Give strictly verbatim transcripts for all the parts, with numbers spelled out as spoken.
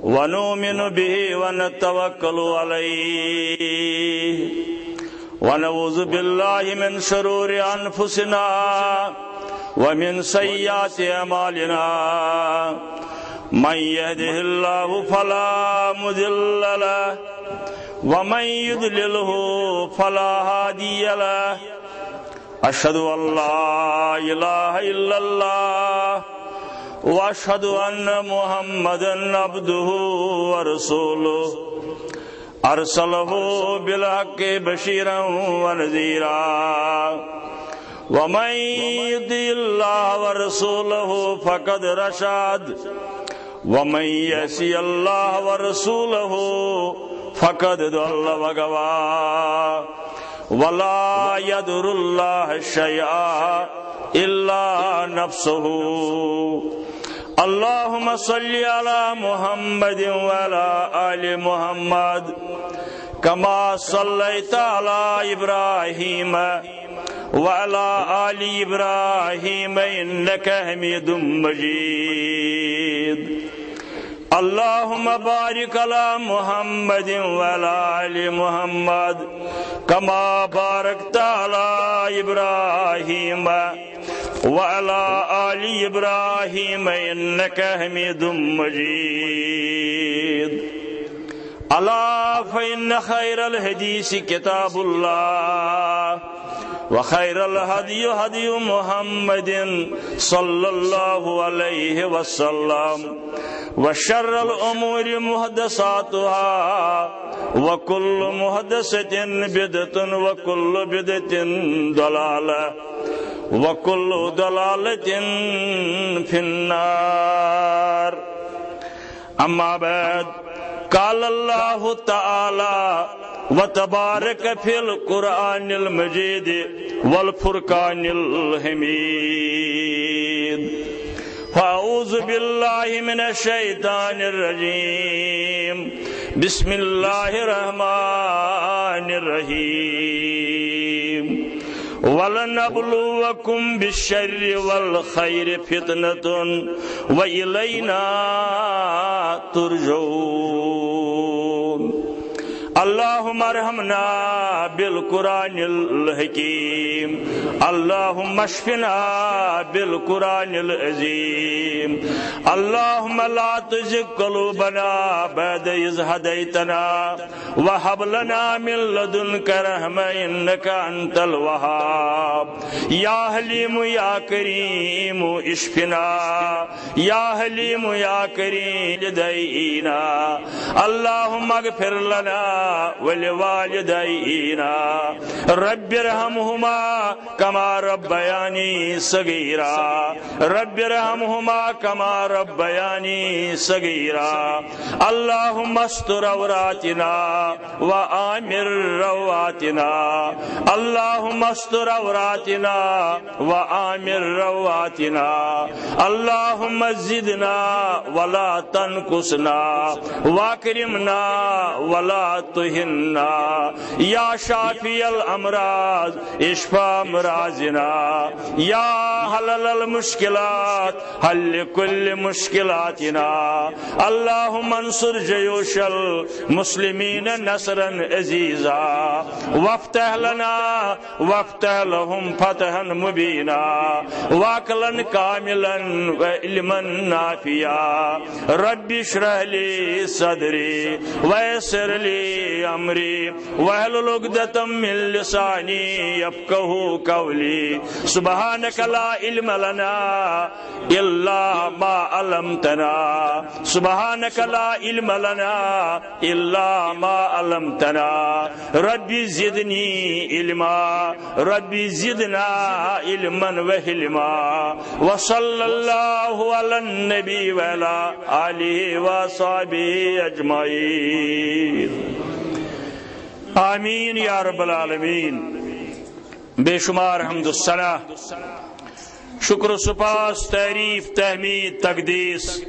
ونؤمن به ونتوكل عليه، ونعوذ بالله من شرور أنفسنا ومن سيئات أعمالنا. من يهده الله فلا مضل له، ومن يضلله فلا هادي له. أشهد أن لا إله إلا الله، وأشهد أن محمدا عبده ورسوله، أرسله بالحق بشيرا ونذيرا، ومن يطع الله ورسوله فقد رشد، ومن يعص الله ورسوله فقد ضل وغوى. ولا يضر الله شيئا إلا نفسه. اللهم صل على محمد وعلى آل محمد كما صليت على إبراهيم وعلى آل إبراهيم إنك حميد مجيد. اللهم بارك على محمد وعلى آل محمد كما باركت على إبراهيم وعلى آل إبراهيم إنك حميد مجيد. ألا فإن خير الحديث كتاب الله، وخير الهدي هدي محمد صلى الله عليه وسلم، وشر الأمور محدثاتها، وكل محدثة بدعة، وكل بدعة ضلالة، وكل ضلالة في النار. أما بعد، قال الله تعالى وتبارك في القرآن المجيد والفرقان الحميد. فأعوذ بالله من الشيطان الرجيم. بسم الله الرحمن الرحيم. ولنبلوكم بالشر والخير فتنة وإلينا ترجعون. اللهم ارحمنا بالقرآن الحكيم. اللهم اشفنا بالقرآن العظيم. اللهم لا تزغ قلوبنا بعد إذ هديتنا وهب لنا من لدنك رحمة إنك أنت الوهاب. يا حليم يا كريم اشفنا. يا حليم يا كريم لدينا. اللهم اغفر لنا ولوالدينا. رب ارحمهما كما ربياني صغيرا. رب ارحمهما كما ربياني صغيرا. اللهم استر عوراتنا وآمن رواتنا. اللهم استر عوراتنا وآمن رواتنا. اللهم زدنا ولا تنقصنا، وأكرمنا ولا تهنا. يا شافي الأمراض اشف أمراضنا. يا حلل المشكلات حل كل مشكلاتنا. اللهم انصر جيوش المسلمين نصرا عزيزا، وافتح لنا وافتح لهم فتحا مبينا، وعقلا كاملا وعلما نافعا. رب اشرح لي صدري ويسر لي أمري واحلل عقدة من لساني يفقهوا قولي. سبحانك لا علم لنا إلا ما علمتنا. سبحانك لا علم لنا إلا ما علمتنا. رب زدني علما. رب زدنا علما وحلما. وصلى الله على النبي وعلى آله وصحبه أجمعين. آمين يا رب العالمين. بے شمار حمد و ثنا، شکر و سپاس، تعریف، تحمید، تقدیس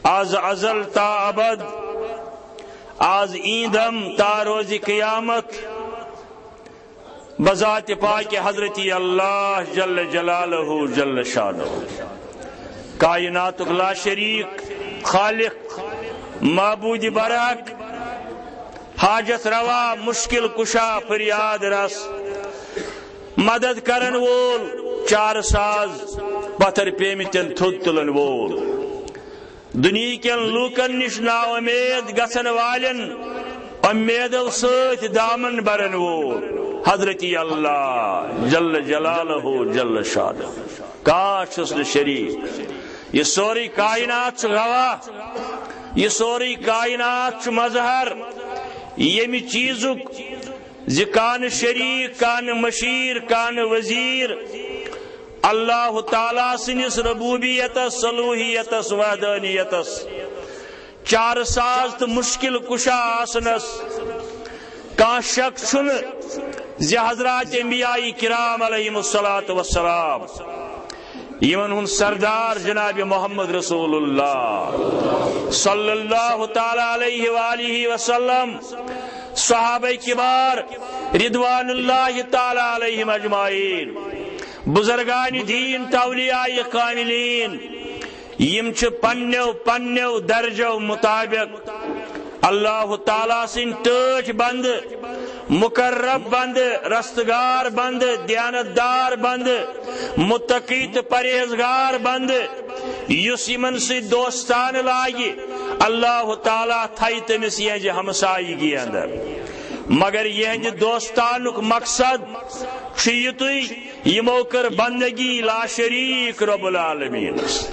از ازل تا ابد، از ایندم تا روز قیامت، بذات پاک حضرت اللہ جل جلالہ جل شانہ، کائناتک لا شریک خالق، معبود برحق، حاجت روا، مشکل کشا، فریاد رس، مدد کرن وول، چار ساز، پتھر پیمتن تھوٚد تُلن وول، دنیا کٮ۪ن لوٗکن نِش نا اُمید گژھن والٮ۪ن اُمیدو سۭتۍ دامن برن وول حضرت اللہ جل جلالہ جل شانہ۔ کانٛہہ چھُس نہٕ شریٖک۔ یہِ سورُے کائنات چھُ گواہ، یہِ سورُے کائنات چھُ مظہر ییٚمہِ چیٖزُک زِ کانہٕ شریٖک، کانہٕ مشیر، کانہٕ وزیر۔ اللہ تعالیٰ سٕنٛدِس ربوبیتس، صلوحیتس، وحدانیتس، چارٕ ساز تہٕ مشکل کشا آسنس کانٛہہ شک چھُنہٕ زِ حضرات انبیاء کرام علیہم الصلوۃ والسلام، یِمن ہُنٛد سردار جناب محمد رسول اللہ صلی اللہ تعالیٰ علیہ وآلہ وسلم، صحابہ کبار رضوان اللہ تعالیٰ علیہم اجمعین، بزرگان دین تہٕ اولیاء کاملین، یِم چھِ پننیو پننیو درجو مطابق اللہ تعالیٰ سٕنٛدۍ ٹٲٹھۍ بندٕ، مقرب بندٕ، رستگار بندٕ، دیانت دار بندٕ، متقی تہٕ پرہیزگار بندٕ۔ یُس یِمن سۭتۍ دوستانہٕ لاگہِ، اللہ تعالیٰ تھایہِ تٔمِس یِہنٛزِ ہمسایگی اندر۔ مگر یِہنٛدِ دوستانُک مقصد چھُ یِتُے، یِمو کٔر بندگی لا شریٖک رب العالمینس۔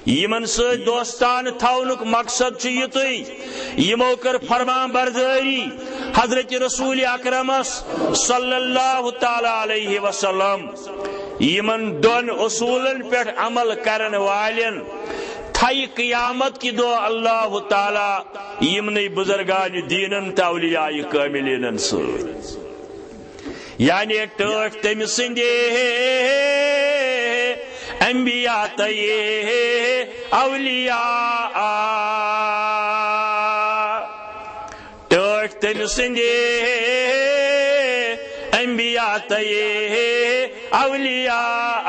یِمن سۭتۍ دوستانہٕ تھاونُک مقصد چھُ یِتُے، یِمو کٔر فرمان بردٲری حضرت رسول اکرمس صلی اللہ تعالیٰ علیہ وسلم۔ یِمن دۄن اصوٗلن پٮ۪ٹھ عمل کرن والٮ۪ن تھایہِ قیامت کہِ دۄہ اللہ تعالیٰ یِمنٕے بزرگان دینن تہٕ اولیاء کاملینن سۭتۍ۔ یعنی ٹٲٹھۍ تٔمۍ سٕنٛدے انبیاء تہٕ اولیاء، ٹٲٹھۍ تٔمۍ سٕنٛدے انبیاء تہٕ اولیاء،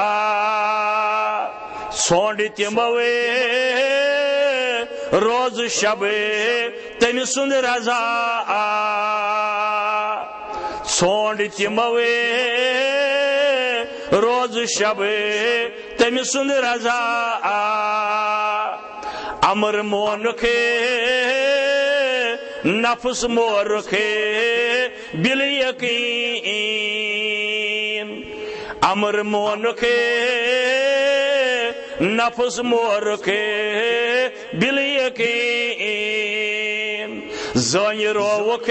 ژھونٛڈ تِموے روز شب تٔمۍ سُنٛد رضا۔ ژھونٛڈ تِموے روز شب تٔمۍ سُنٛد رضا۔ امر مونکھ نفس مورکھ بالیقین، امر مونکھ نفس مورکھ بالیقین، زٲنۍ رووُکھ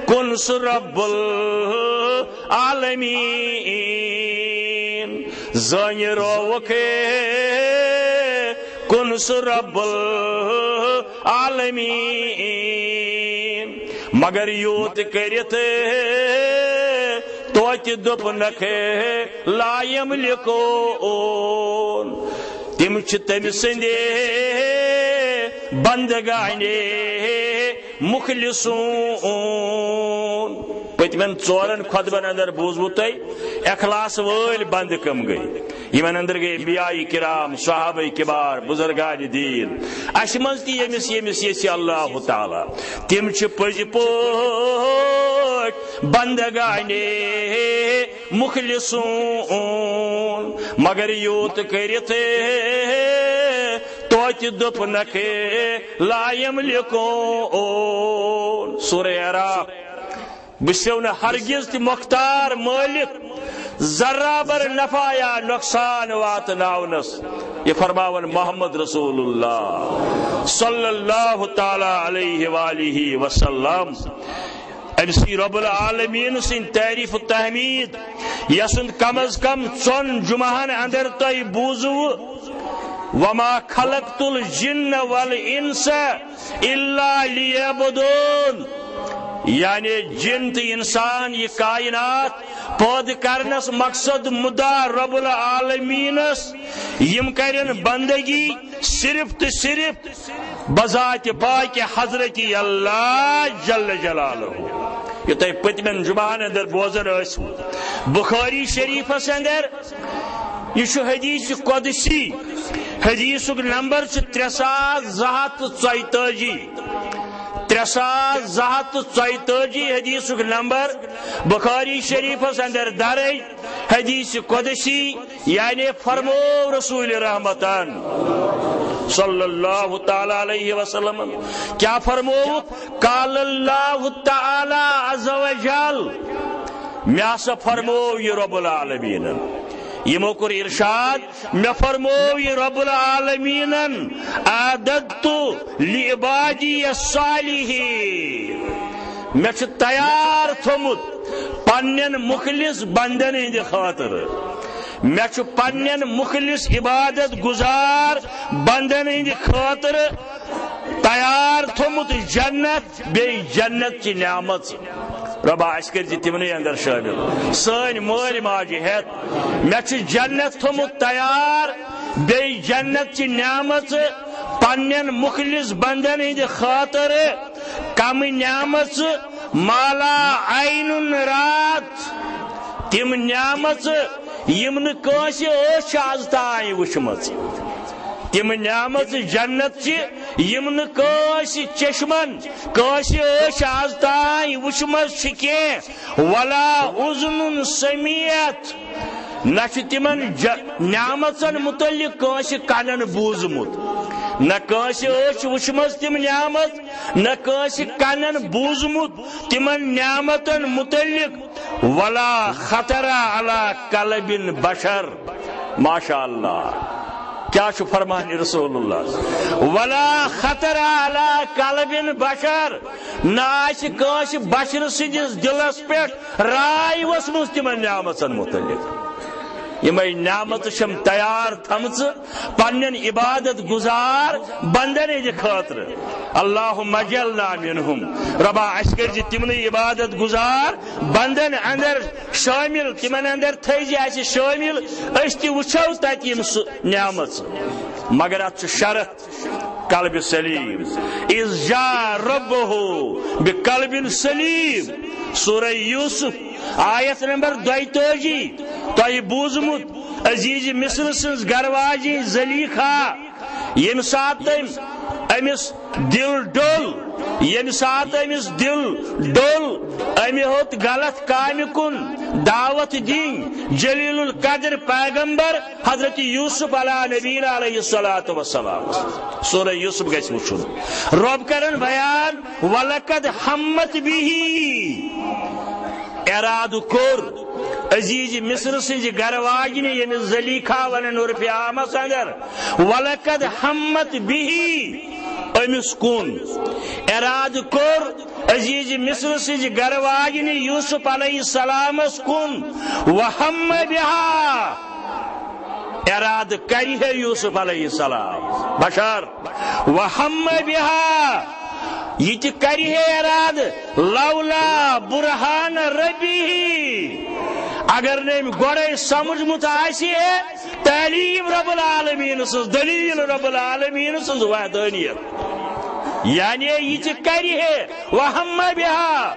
کُن سُہ رب العالمین، زٲنۍ رووُکھ کُن سُہ رب العالمین۔ مگر یوٗت کٔرِتھ توتہِ دوٚپنکھ لا یملکون، تِم چھِ تٔمۍ سٕنٛدے بندگانِ مخلصون۔ پٔتمٮ۪ن ژورن خطبن اندر بوٗزوٕ تۄہہِ اخلاص وٲلۍ بندٕ کم گٔے۔ یِمن اندر گٔے انبیاء کرام، صحابہ کبار، بزرگان دین۔ اسہِ منٛز تہِ ییٚمِس ییٚمِس یژھِ اللہ تعالیٰ، تِم چھِ پٔزۍ پٲٹھۍ بندگانِ مخلصون۔ مگر یوٗت کٔرِتھ توتہِ دوٚپنکھ لا یملکون۔ سورہ اعراف۔ بہٕ چھُسو نہٕ ہرگز تہِ مۄختار مٲلِک ذرہ بر نفع یا نۄقصان واتناونس۔ یہِ فرماون محمد رسول اللہ صلی اللہ تعالیٰ علیہ وآلہ وسلم۔ أمۍ سٕے رب العالمین سٕنٛدۍ تعریف و تحمید، یسُنٛد کم از کم ژۄن جمعہن اندر تۄہہِ بوٗزوٕ، وما خلقت الجن والانس الا لیعبدون، یعنی جن تہٕ انسان، یہِ کائنات پٲدٕ کرنس مقصد مدعا رب العالمینس، یِم کرن بندگی صرف تہٕ صرف بذات پاک حضرت اللہ جل جلالہ۔ یہِ تۄہہِ پٔتمٮ۪ن جمعہن اندر بوزان ٲسوٕ بخاری شریفس اندر، یہِ چھُ حدیث قدسی، حدیثُک نمبر چھُ ترٛےٚ ساس زٕ ہتھ تہٕ ژۄیتٲجی۔ ترٛےٚ ساس زٕ ہتھ تہٕ ژۄیتٲجی حدیثُک نمبر، بخاری شریفس اندر درج، حدیث قدسی، یعنی فرمو رسول رحمتن صلی اللہ تعالی علیہ وسلم۔ کیا فرمووُکھ؟ قال اللہ تعالی عز وجل، مےٚ ہسا فرمو یہِ رب العالمینن، یِمو کوٚر ارشاد، مےٚ فرمو یہِ رب العالمینن، اعددت لعبادی الصالحین، مےٚ چھُ تیار تھوٚمُت پننٮ۪ن مخلص بندن ہٕنٛدِ خٲطرٕ، مےٚ چھُ پننٮ۪ن مخلص عبادت گزار بندن ہٕنٛدِ خٲطرٕ تیار تھوٚمُت جنت، بیٚیہِ جنت چہِ نعمژ۔ رۄبا، اَسہِ کٔرۍ زِ تِمنٕے اندر شٲمِل۔ سٲنۍ مٲلۍ ماجہِ ہٮ۪تھ، مےٚ چھُ جنت تھوٚمُت تیار، بیٚیہِ جنت چہِ نعمژٕ پننٮ۪ن مخلص بندن ہٕنٛدِ خٲطرٕ۔ کمہٕ نعمژٕ؟ ما لا عین رات، تِم نعمژٕ یِم نہٕ کٲنٛسہِ أچھ آز تام وٕچھمٕژ۔ تِم نعمژٕ جنت چہِ یِم نہٕ کٲنٛسہِ چشمن، کٲنٛسہِ أچھ آز تام وٕچھمٕژ چھِ کینٛہہ۔ ولا اذن سمعت، نہ چھُ تِمن ج-، نعمژن متعلق کٲنٛسہِ کنن بوٗزمُت، نہ کٲنٛسہِ أچھ وٕچھمٕژ تِم نعمژ، نہ کٲنٛسہِ کنن بوٗزمُت تِمن نعمتن متعلق۔ ولا خطر علی قلب بشر۔ ماشاء اللہ، کیا چھُ فرمان رسول اللہ؟ ولا خطر علی قلب بشر، نہ آسہِ کٲنٛسہِ بشر سٕنٛدِس دِلس پٮ۪ٹھ راے ؤژھمٕژ تِمن نعمژن متعلق۔ یِمے نعمژٕ چھَم تیار تھٲمژٕ پننٮ۪ن عبادت گزار بندن ہٕنٛدِ خٲطرٕ۔ اللہم اجعلنا منہم، رۄبا، اَسہِ کٔرۍ زِ تِمنٕے عبادت گزار بندن اندر شٲمِل، تِمن اندر تھٲوۍ زِ اَسہِ شٲمِل، أسۍ تہِ وٕچھو تتہِ یِم سُہ نعمژٕ۔ مگر اتھ چھُ شرط، قلب سلیم۔ اذ جاء ربہ بقلب سلیم، سورہ یوسف، آیت نمبر دۄیتٲجی۔ تۄہہِ بوٗزمُت عزیز مصر سٕنٛز گرواجی زلیخا، ییٚمہِ ساتہٕ تٔمۍ أمِس دِل ڈوٚل، ییٚمہِ ساتہٕ أمِس دِل ڈوٚل، أمۍ ہیوٚت غلط کامہِ کُن دعوت دِنۍ۔ جلیل القدر پیغمبر حضرت یوسف علیٰ نبینا علیہ الصلوۃ والسلام۔ سورہ یوسف گژھِ وٕچھُن۔ رۄب کرن بیان، ولقد ہمت بہ، ارادٕ کوٚر عزیز مصر سٕنٛزِ گرٕ واجنہِ، ییٚمِس زلیخا ونان عرفِ عامس اندر، ولقد ہمت بہ، أمِس کُن ارادٕ کوٚر عزیز مصر سٕنٛزِ گرٕ واجنہِ یوسف علیہ السلامس کُن، وہم بہا، ارادٕ کرِ ہے یوسف علیہ السلام، بشر، وہم بہا، یہِ تہِ کرِ ہے ارادٕ، لولا برہان ربی، اگر نہٕ أمۍ گۄڈے سمجھمُت آسہِ ہے تعلیٖم رب العالمین سٕنٛز، دلیل رب العالمین سٕنٛز وحدانیت، یعنی یہِ تہِ کرِ ہے، وہم بہا،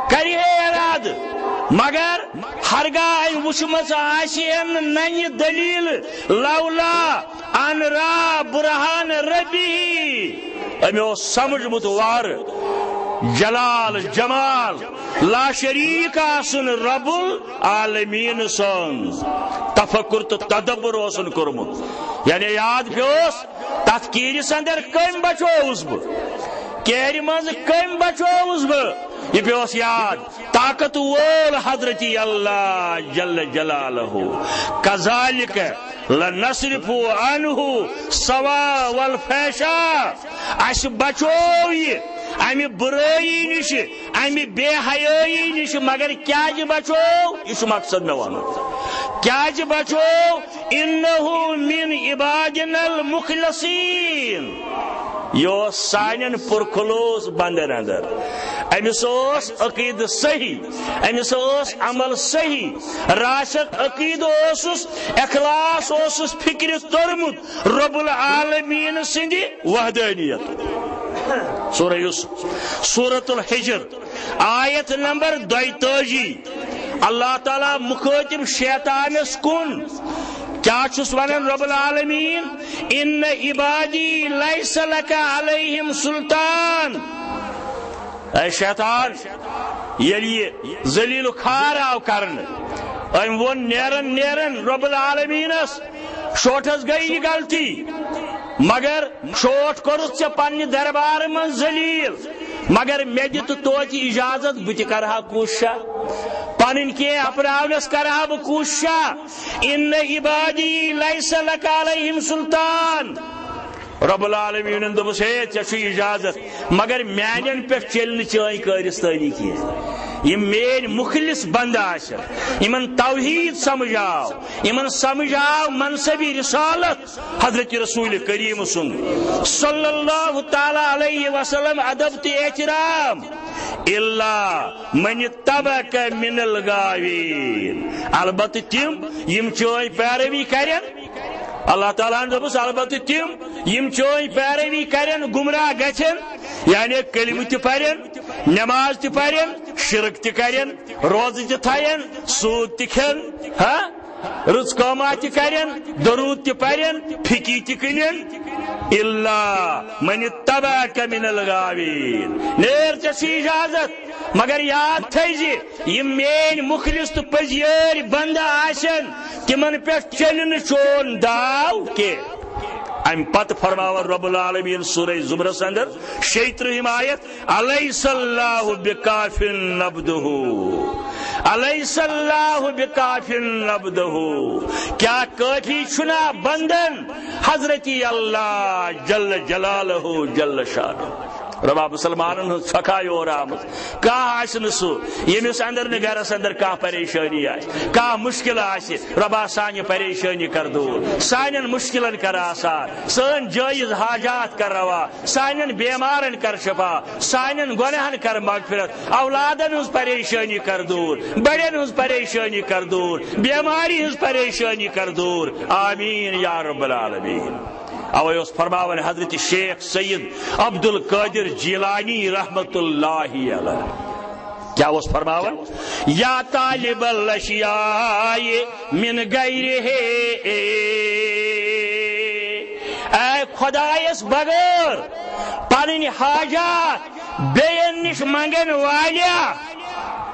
کرِ ہے ارادٕ، مگر ہرگاہ أمۍ وٕچھمٕژ آسہِ ہے نہٕ ننہِ دلیل، لولا ان را برہان ربی، أمۍ اوس سمجھمُت وارٕ جلال جمال لا شریک آسُن رب العالمین سُنٛد، تفکر تہٕ تدبر اوسُن کوٚرمُت۔ یعنی یاد پیوس، تتھ کیرِس اندر کٔمۍ بچووُس بہٕ، کیرِ منٛز کٔمۍ بچووُس بہٕ، یہِ پیوس یاد۔ طاقت وول حضرت اللہ جل جلالہ، کذالک لنصرف عنہ سوا والفحشاء، اسہِ بچوو یہِ امہِ برٲیی نِش، امہِ بے حیٲیی نِش، مگر کیازِ بچوو؟ یہِ چھُ مقصد مےٚ ونُن۔ کیازِ بچوو؟ انہ من عبادنا المخلصین، یہِ اوس سانٮ۪ن پُرخلوص بندن اندر۔ أمِس اوس عقیدٕ صحیح، أمِس اوس عمل صحیح، راسخ عقیدٕ اوسُس، اخلاص اوسُس فکرِ توٚرمُت رب العالمین سٕنٛدِ وحدانیت۔ سورہ یوسف، سورۃ الحجر، آیت نمبر دۄیتٲجی۔ اللہ تعالیٰ مخاطب شیطانس کُن، کیا چھُس ونان رب العالمین؟ ان عبادی لیس لک علیہم سلطان۔ اے شیطان، ییٚلہِ یہِ ذلیل و خوار آو کرنہٕ، أمۍ ووٚن نیرن نیرن رب العالمینس، شوٹھس گٔے یہِ غلطی، مگر شوٹھ کوٚرُتھ ژےٚ پننہِ دربارٕ منٛز ذلیل، مگر مےٚ دِ تہٕ توتہِ اجازت، بہٕ تہِ کرٕ ہا کوٗششا، پنٕنۍ کینٛہہ اپناونس کرٕ ہا بہٕ کوٗششا۔ ان عبادی لیس لک علیہم سلطان۔ رب العالمینن دوٚپُس، ہے، ژےٚ چھُے اجازت، مگر میانٮ۪ن پٮ۪ٹھ چلہِ نہٕ چٲنۍ کٲرِستٲنی کینٛہہ۔ یِم میٲنۍ مخلص بندٕ آسن، یِمن توحید سمجھ آو، یِمن سمجھ آو منصبی رسالت حضرت رسول کریم سُنٛد صلی اللہ تعالی علیہ وسلم ادب تہٕ احترام، الا من اتبعک من الغاوین، البتہ تِم یِم چٲنۍ پیروی کرن۔ اللہ تعالیٰ ہن دوٚپُس، البتہ تِم یِم چٲنۍ پیروی کرن، گمراہ گژھن، یعنی کلمہٕ تہِ پرن، نماز تہِ پرن، شرک تہِ کرن، روزٕ تہِ تھاین، سود تہِ کھٮ۪ن، ہا، رٕژ کٲما تہِ کرن، درود تہِ پرن، پھکی تہِ کٕنن، الا من اتبعک من الغاوین۔ نیر، ژےٚ چھِ اجازت، مگر یاد تھٲیزِ، یِم میٲنۍ مخلص تہٕ پٔزۍ یٲرۍ بندٕ آسن، تِمن پٮ۪ٹھ چلہِ نہٕ چون داو کینٛہہ۔ امہِ پتہٕ فرماوان رب العالمین سورہ زمرس اندر شیٚیہِ ترٕٛہِم آیت، الیس اللہ بکافٍ عبدہ، الیس اللہ بکافٍ عبدہ، کیا کٲفی چھُنا بندن حضرت اللہ جل جلالہ جل شانہ؟ ربا، مسلمانن ہٕنٛز چھۄکھا یور آمٕژ۔ کانٛہہ آسہِ نہٕ سُہ، ییٚمِس اندر نہٕ گرس اندر کانٛہہ پریشٲنی آسہِ، کانٛہہ مُشکل آسہِ۔ ربا، سانہِ پریشٲنی کر دوٗر، سانٮ۪ن مُشکلن کر آسان، سٲنۍ جٲیز حاجات کر روا، سانٮ۪ن بیمارن کر شفا، سانٮ۪ن گۄناہن کر مغفرت، اولادن ہٕنٛز پریشٲنی کر دوٗر، بڑٮ۪ن ہٕنٛز پریشٲنی کر دوٗر، بیماری ہٕنٛز پریشٲنی کر دوٗر۔ آمین یا رب العالمین۔ اوے اوس فرماوان حضرت شیخ سید عبد القادر جیلانی رحمت اللہ علیہ۔ کیا اوس فرماوان؟ یا طالب الاشیاء من غیرہ، اے خدایس بغٲر پنٕنۍ حاجات بیٚین نِش منگن والیا۔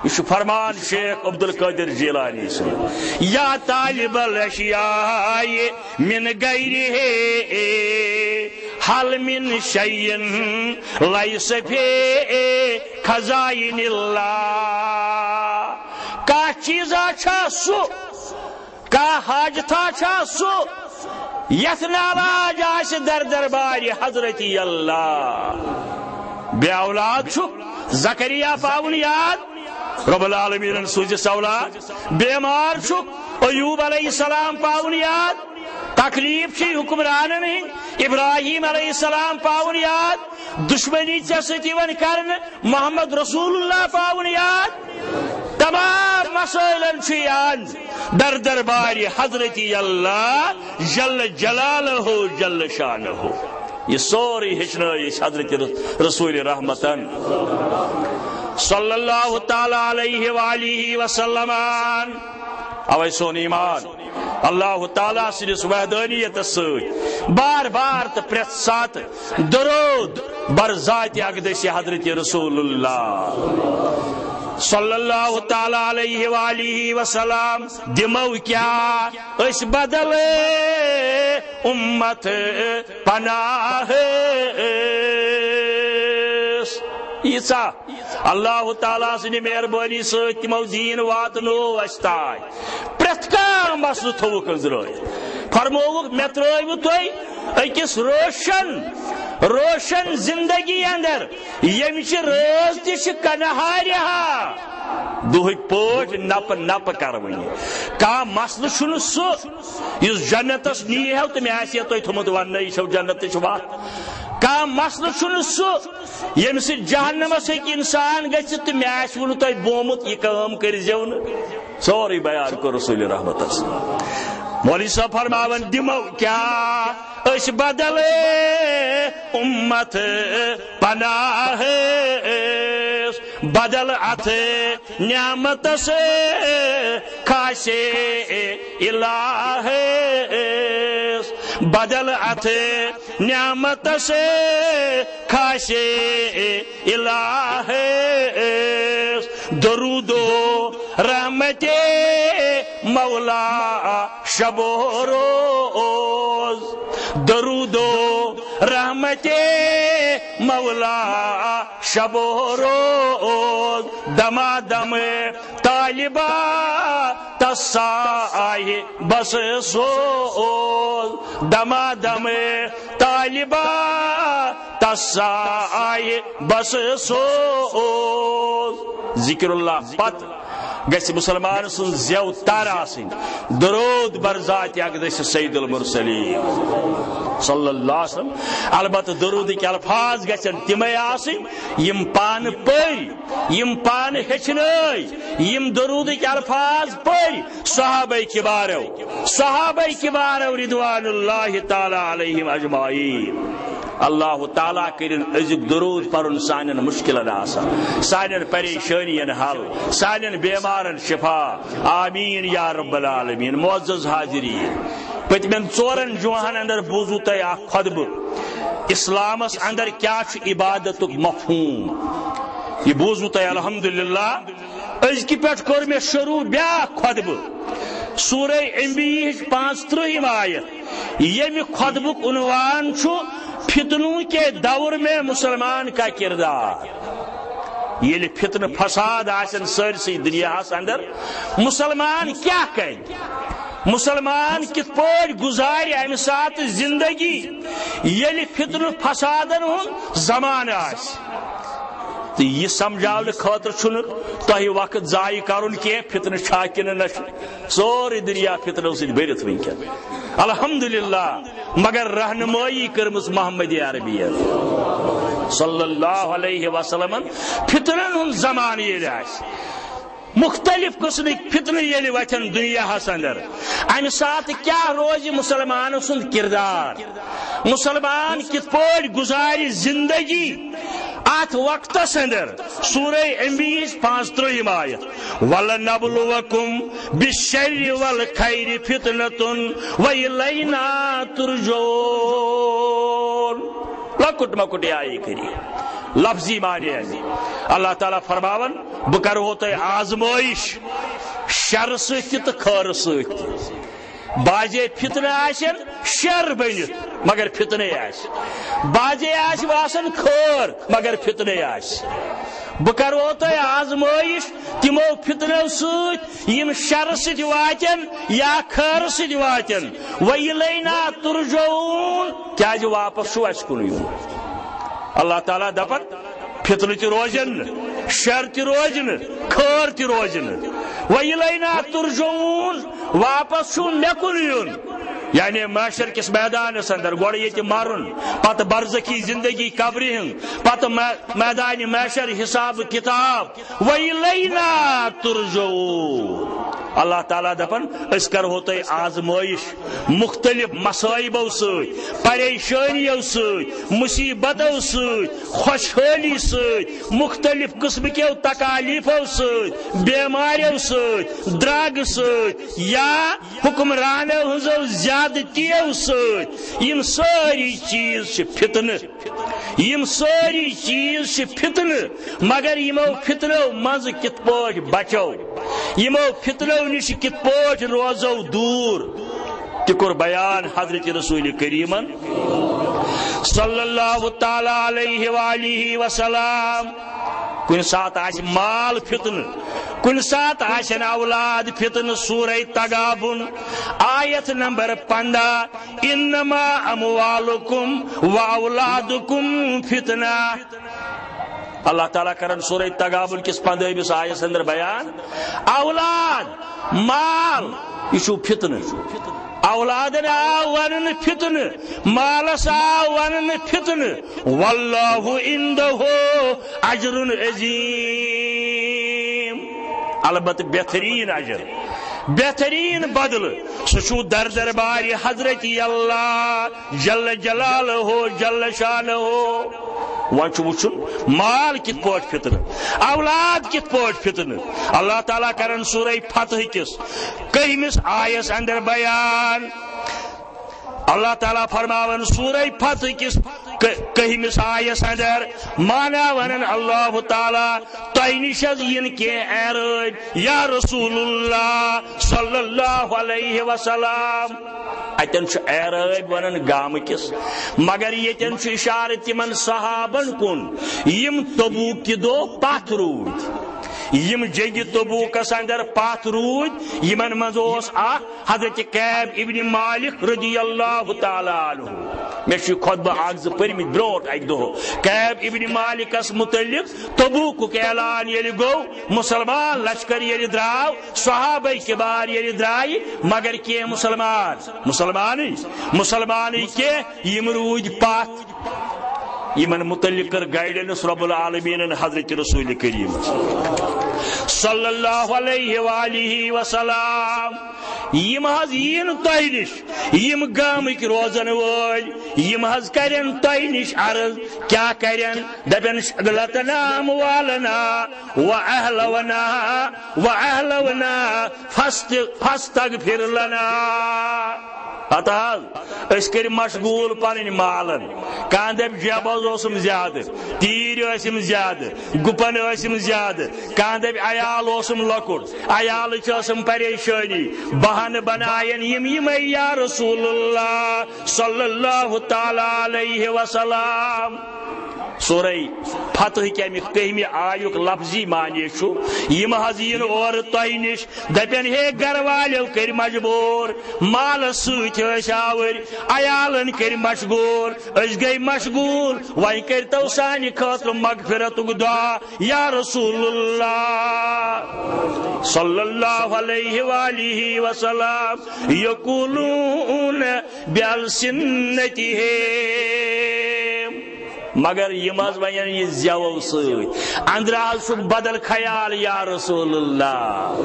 یہِ چھُ فرمان شیخ عبد القادر جیلانی سُنٛد۔ یا طالب الاشیاء من غیرہ، هل من شيء ليس في خزائن الله۔ کانٛہہ چیٖزا چھا سُہ، کانٛہہ حاجتھا چھا سُہ، یتھ نالاج آسہِ در دربارِ حضرت اللہ؟ بے اولاد چھُ، زکریا پاوُن یاد، رب العالمینن سوٗزِس اولاد۔ بیمار چھُ، ایوب علیہ السلام پاوُن یاد۔ تکلیف چھِ حکمرانن ہٕنٛدۍ، ابراہیم علیہ السلام پاوُن یاد۔ دشمنی ژےٚ سۭتۍ یِوان کرنہٕ، محمد رسول اللہ پاوُن یاد۔ تمام مسائلن چھُ یاد در دربارِ حضرت اللہ جل جلالہ جل شانہ۔ یہِ سورُے ہیٚچھنٲے أسۍ حضرت رسول رحمتن صلی اللہ تعالی علیہ وآلہ وسلم۔ اوے سون ایمان اللہ تعالیٰ سٕنٛدِس وحدانیتس سۭتۍ بار بار تہٕ پرٛٮ۪تھ ساتہٕ درود بر ذاتِ اقدس حضرت رسول اللہ صلی اللہ تعالیٰ علیہ وآلہ وسلم۔ دِمو کیٛاہ أسۍ بدل امت پناہ۔ ییٖژاہ اللہ تعالیٰ سٕنٛدِ مہربٲنی سۭتۍ تِمو دیٖن واتنوو اَسہِ تام۔ پرٛٮ۪تھ کانٛہہ مسلہٕ تھوٚوُکھ أنٛزرٲوِتھ۔ فرمووُکھ، مےٚ ترٛٲوِو تُہۍ أکِس روشن، روشن زندگی اندر، ییٚمہِ چہِ رٲژ تہِ چھِ کنہارِ ہا دُہٕکۍ پٲٹھۍ نپہٕ نپہٕ کرونہِ۔ کانٛہہ مسلہٕ چھُنہٕ سُہ یُس جنتس نیٖہو تہٕ مےٚ آسہِ ہے تۄہہِ تھوٚمُت وننَے، یہِ چھو جنتٕچ وتھ۔ کانٛہہ مسلہٕ چھُنہٕ سُہ ییٚمہِ سۭتۍ جہنمس ہیٚکہِ انسان گٔژھِتھ تہٕ مےٚ آسہِ وُنہٕ تۄہہِ بومُت، یہِ کٲم کٔرۍزیو نہٕ۔ سورُے بیان کوٚر رسول رحمتس۔ مولوی صٲب فرماوان، دِمو کیٛاہ أسۍ بدل امت پناہ۔ بدل اتھ نعمتس خاصے الہس، بدل اتھ نعمتس خاصے الہس، درود و رحمت مولا شب و روز، درود و رحمت مولا شب و روز، دما دم طالبہ تساہی بس سوز، دما دم طالبہ تساہی بس سوز۔ ذکر اللہ پتہٕ گژھِ مسلمان سٕنٛز زٮ۪و تر آسٕنۍ درود بر ذات اقدس سید المرسلین صلی اللہ علیہ وسلم۔ البتہ درودٕکۍ الفاظ گژھن تِمے آسٕنۍ یِم پانہٕ پٔرۍ، یِم پانہٕ ہیٚچھنٲے، یِم درودٕکۍ الفاظ پٔرۍ صحابہ کبارو، صحابہ کبارو رضوان اللہ تعالی علیہم اجمعین۔ اللہ تعالیٰ کٔرِن أزیُک درود پرُن سانٮ۪ن مشکلن آسان، سانٮ۪ن پریشٲنین حل، سانٮ۪ن بیمارن شفا۔ آمین یا رب العالمین۔ معزز حاضرین، پٔتمٮ۪ن ژورن جمعہن اندر بوٗزوٕ تۄہہِ اکھ خطبہٕ، اسلامس اندر کیٛاہ چھُ عبادتُک مفہوم، یہِ بوٗزوٕ تۄہہِ الحمدللہ۔ أزکہِ پٮ۪ٹھ کوٚر مےٚ شروع بیٛاکھ خطبہٕ، سورہ انبیاہٕچ پانٛژھ ترٕٛہِم آیت، ییٚمہِ خطبُک عنوان چھُ فتنوں کے دور میں مسلمان کا کردار۔ ییٚلہِ فتنہٕ فساد آسن سٲرسٕے دُنیاہس اندر، مسلمان کیٛاہ کرِ؟ مسلمان کِتھ پٲٹھۍ گُزارِ امہِ ساتہٕ زندگی، ییٚلہِ فتنہٕ فسادن ہُنٛد زمانہٕ آسہِ؟ تہٕ یہِ سمجھاونہٕ خٲطرٕ چھُنہٕ تۄہہِ وقت ضایع کرُن کینٛہہ، فتنہٕ چھا کِنہٕ نہ چھُ۔ سورُے دُنیا فتنو سۭتۍ بٔرِتھ وٕنکیٚن، الحمدللہ، مگر رہنمٲیی کٔرمٕژ محمد عربین صلی اللہ علیہ وسلمن۔ فتنن ہُنٛد زمانہٕ ییٚلہِ آسہِ، مختلف قسمٕکۍ فتنہٕ ییٚلہِ وۄتھن دُنیاہس اندر، امہِ ساتہٕ کیٛاہ روزِ مسلمان سُنٛد کردار؟ مسلمان کِتھ پٲٹھۍ گُزارِ زندگی اتھ وقتس اندر؟ سورہ انبیاہٕچ پانٛژھ ترٕٛہِم آیت، "ولنبلوکم بالشر والخیر فتنة وإلینا ترجعون۔" لۄکُٹ مۄکُٹ آیہِ کٔرِتھ لفظی معنی آسہِ۔ اللہ تعالیٰ فرماوان، بہٕ کرہو تۄہہِ آزمٲیش شرٕ سۭتۍ تہِ تہٕ خٲرٕ سۭتۍ تہِ۔ بعضے فتنہٕ آسن شر بٔنِتھ، مگر فتنے آسہِ۔ بعضے آسہِ باسان خٲر، مگر فتنے آسہِ۔ بہٕ کرو تۄہہِ آزمٲیش تِمو فتنو سۭتۍ، یِم شرٕ سۭتۍ واتن یا خٲرٕ سۭتۍ واتن۔ وَإِلَيْنَا تُرْجَعُونَ، کیازِ واپس چھُ اسہِ کُنُے یُن۔ اللہ تعالیٰ دپان، فتنہٕ تہِ روزن نہٕ، شر تہِ روزِ نہٕ، خٲر تہِ روزِ نہٕ۔ وَإِلَيْنَا تُرْجَعُونَ، واپس چھُ مےٚ کُن یُن۔ یعنی محشر کِس میدانس اندر گۄڈٕ ییٚتہِ مرُن، پتہٕ برزخی زندگی قبرِ ہٕنٛز، پتہٕ مے-، میدانِ محشر حساب کتاب۔ وَإِلَيْنَا تُرْجَعُونَ۔ اللہ تعالیٰ دپان، أسۍ کرہو تۄہہِ آزمٲیش مختلف مصائبو سۭتۍ، پریشٲنیو سۭتۍ، مصیبتو سۭتۍ، خۄشحٲلی سۭتۍ، مختلف قسمہٕ کیو تکالیفو سۭتۍ، بیماریو سۭتۍ، drug سۭتۍ، یا حکمرانو ہٕنٛزو زیادتیو سۭتۍ۔ یِم سٲری چیٖز چھِ فتنہٕ۔ یِم سٲری چیٖز چھِ فتنہٕ، مگر یِمو فتنو منٛزٕ کِتھ پٲٹھۍ بچو، یِمو فتنو نِش کِتھ پٲٹھۍ روزو دوٗر، تہِ کوٚر بیان حضرت رسول کریمن صلی اللہ تعالیٰ علیہ وآلہ وسلم۔ کُنہِ ساتہٕ آسہِ مال فتنہٕ، کُنہِ ساتہٕ آسن اولاد فتنہٕ۔ سورہ تغابن، آیت نمبر پندہ، "انما اموالکم و اولادکم فتنہ۔" اللہ تعالیٰ کرن سورہ تغابن کس پندہمس آیس اندر بیان، اولاد، مال، یہِ چھُ فتنہٕ۔ اولادن آو وننہٕ فتنہٕ، مالس آو وننہٕ فتنہٕ۔ واللہ عندہ اجر عظیم، البتہ بہترین اجر، بہترین بدلہٕ، سُہ چھُ در دربارِ حضرت اللہ جل جلالہ جل شانہ۔ وۄنۍ چھُ وٕچھُن، مال کِتھ پٲٹھۍ فِتنہٕ، اولاد کِتھ پٲٹھۍ فِتنہٕ۔ اللہ تعالیٰ کرن سورہ فتح کِس کٔہمِس آیس اندر بیان۔ اللہ تعالیٰ فرماون سورہ فتح کِس ک-، کٔہمِس آیس اندر، مانا ونن اللہ تعالیٰ، تۄہہِ نِش حظ یِن کینٛہہ اعرٲبۍ، یا رسول اللہ صلی اللہ علیہ وسلم۔ اتٮ۪ن چھُ اعرٲبۍ ونان گامہٕ کِس، مگر ییٚتٮ۪ن چھُ اشارٕ تِمن صحابن کُن، یِم تبوک کہِ دۄہ پتھ روٗدۍ، یِم جنگِ تبوکس اندر پتھ روٗدۍ۔ یِمن منٛز اوس اکھ حضرت کعب ابن مالک رضی اللہ تعالیٰ عنہ۔ مےٚ چھُ یہِ خطبہٕ اکھ زٕ پٔرمٕتۍ برونٛٹھ اکہِ دۄہ۔ کعب ابن مالکس متعلق تبوکُک اعلان ییٚلہِ گوٚو، مسلمان لشکر ییٚلہِ درٛاو، صحابہ کبار ییٚلہِ درٛایہِ، مگر کینٛہہ مسلمان، مسلمانٕے، مسلمانٕے کینٛہہ، یِم روٗدۍ پتھ۔ یِمن متعلق کٔر گائیڈنس رب العالمینن حضرت رسول کریم صلی اللہ علیہ وآلہ وسلم۔ یِم حظ یِن تۄہہِ نِش، یِم گامٕکۍ روزن وٲلۍ، یِم حظ کرن تۄہہِ نِش عرض۔ کیٛاہ کرن؟ دپن، شغلتنا اموالنا و اہلونا و اہلونا فاست-، فاستغفر لنا۔ پتہ حظ، أسۍ کٔرۍ مشغول پنٕنۍ مالن۔ کانٛہہ دپہِ جیبہٕ حظ اوسُم زیادٕ، تیٖرۍ ٲسِم زیادٕ، گُپن ٲسِم زیادٕ۔ کانٛہہ دپہِ عیال اوسُم لۄکُٹ، عیالٕچ ٲسٕم پریشٲنی۔ بہانہٕ بناین یِم یِمے، یا رسول اللہ صلی اللہ تعالیٰ علیہ وسلم۔ سورہ فتح کہِ اَمہِ کٔہمہِ آیُک لفظی معنی چھُ، یِم حظ یِن اورٕ تۄہہِ نِش، دپن، ہے گرٕ والیو کٔرۍ مجبوٗر، مالس سۭتۍ ٲسۍ آوٕرۍ، عیالن کٔرۍ مشغول، أسۍ گٔے مشغول، وۄنۍ کٔرۍتو سانہِ خٲطرٕ مغفرتُک دعا، یا رسول اللہ صلی اللہ علیہ وآلہ وسلم۔ یقولون بألسنتہم۔ مگر یِم حظ ونن یہِ زیوو سۭتۍ، اندرٕ حظ چھُکھ بدل خیال، یا رسول اللہ۔